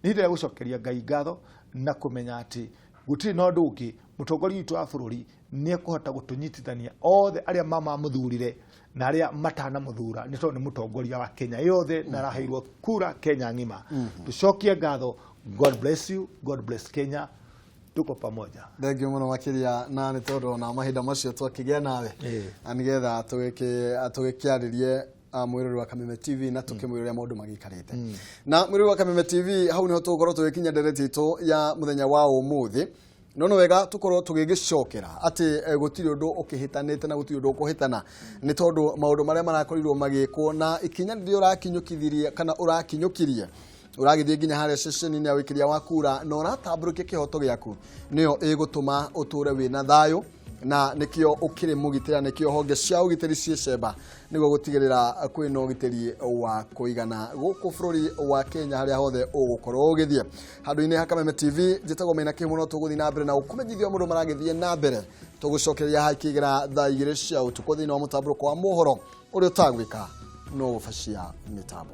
ihinda rĩa gũcokeria Ngai ngatho na kũmenya atĩ gũtirĩ na ũndũ ũngĩ, mũtongoria witũ wa bũrũri nĩ ekũhota gũtũnyitithania othe arĩa mamamũthurire na arĩa matanamũthura, nĩ tondũ nĩ mũtongoria wa Kenya yothe na araheirwo kura Kenya ng'ima. Tũcokie ngatho. God bless you, God bless Kenya, tuko pamoja. Thengiũ mũno makĩria, na nĩ tondũ ona mahinda macio twakĩgĩa nawe na nĩgetha tũgĩkĩarĩrie mwĩrori wa Kameme TV na tũkĩmwĩra ũrĩa maũndũ magĩikarĩte. Na mwĩrori wa Kameme TV, hau nĩho tũgũkorwo tũgĩkinya ndereti itũ ya mũthenya wa ũmũthĩ, no nĩ wega tũkorwo tũgĩgĩcokera atĩ gũtirĩ ũndũ ũkĩhĩtanĩte na gũtirĩ ũndũ ũkũhĩtana, nĩ tondũ maũndũ marĩa marakorirwo magĩkwo na ikinya rĩrĩa ũrakinyũkithirie kana ũrakinyũkirie ũragĩthiĩ nginya harĩa ceceni-inĩ ya ũikĩria wa kura na ũratambũrũkia kĩhoto gĩaku, nĩyo ĩgũtũma ũtũre wĩna thayũ, na nĩkĩo ũkĩrĩ mũgitĩra, nĩkĩo honge cia ũgitĩri ciĩ cemba nĩguo gũtigĩrĩra kwĩna ũgitĩri wa kũigana gũkũ bũrũri wa Kenya harĩa hothe ũgũkorwo ũgĩthiĩ. Handũ-inĩ ha Kameme TV, njĩtagwo Maina Kĩhumo, tũgũthiĩ na mbere na gũkũmenyithia mũndũ maragĩthiĩ na mbere. Tũgũcokeria haha ikĩgera thaa 2 cia ũtukũ thĩinĩ wa mũtambũrũko wa mohoro ũrĩa ũtagwĩka no gũbacia mĩtambo.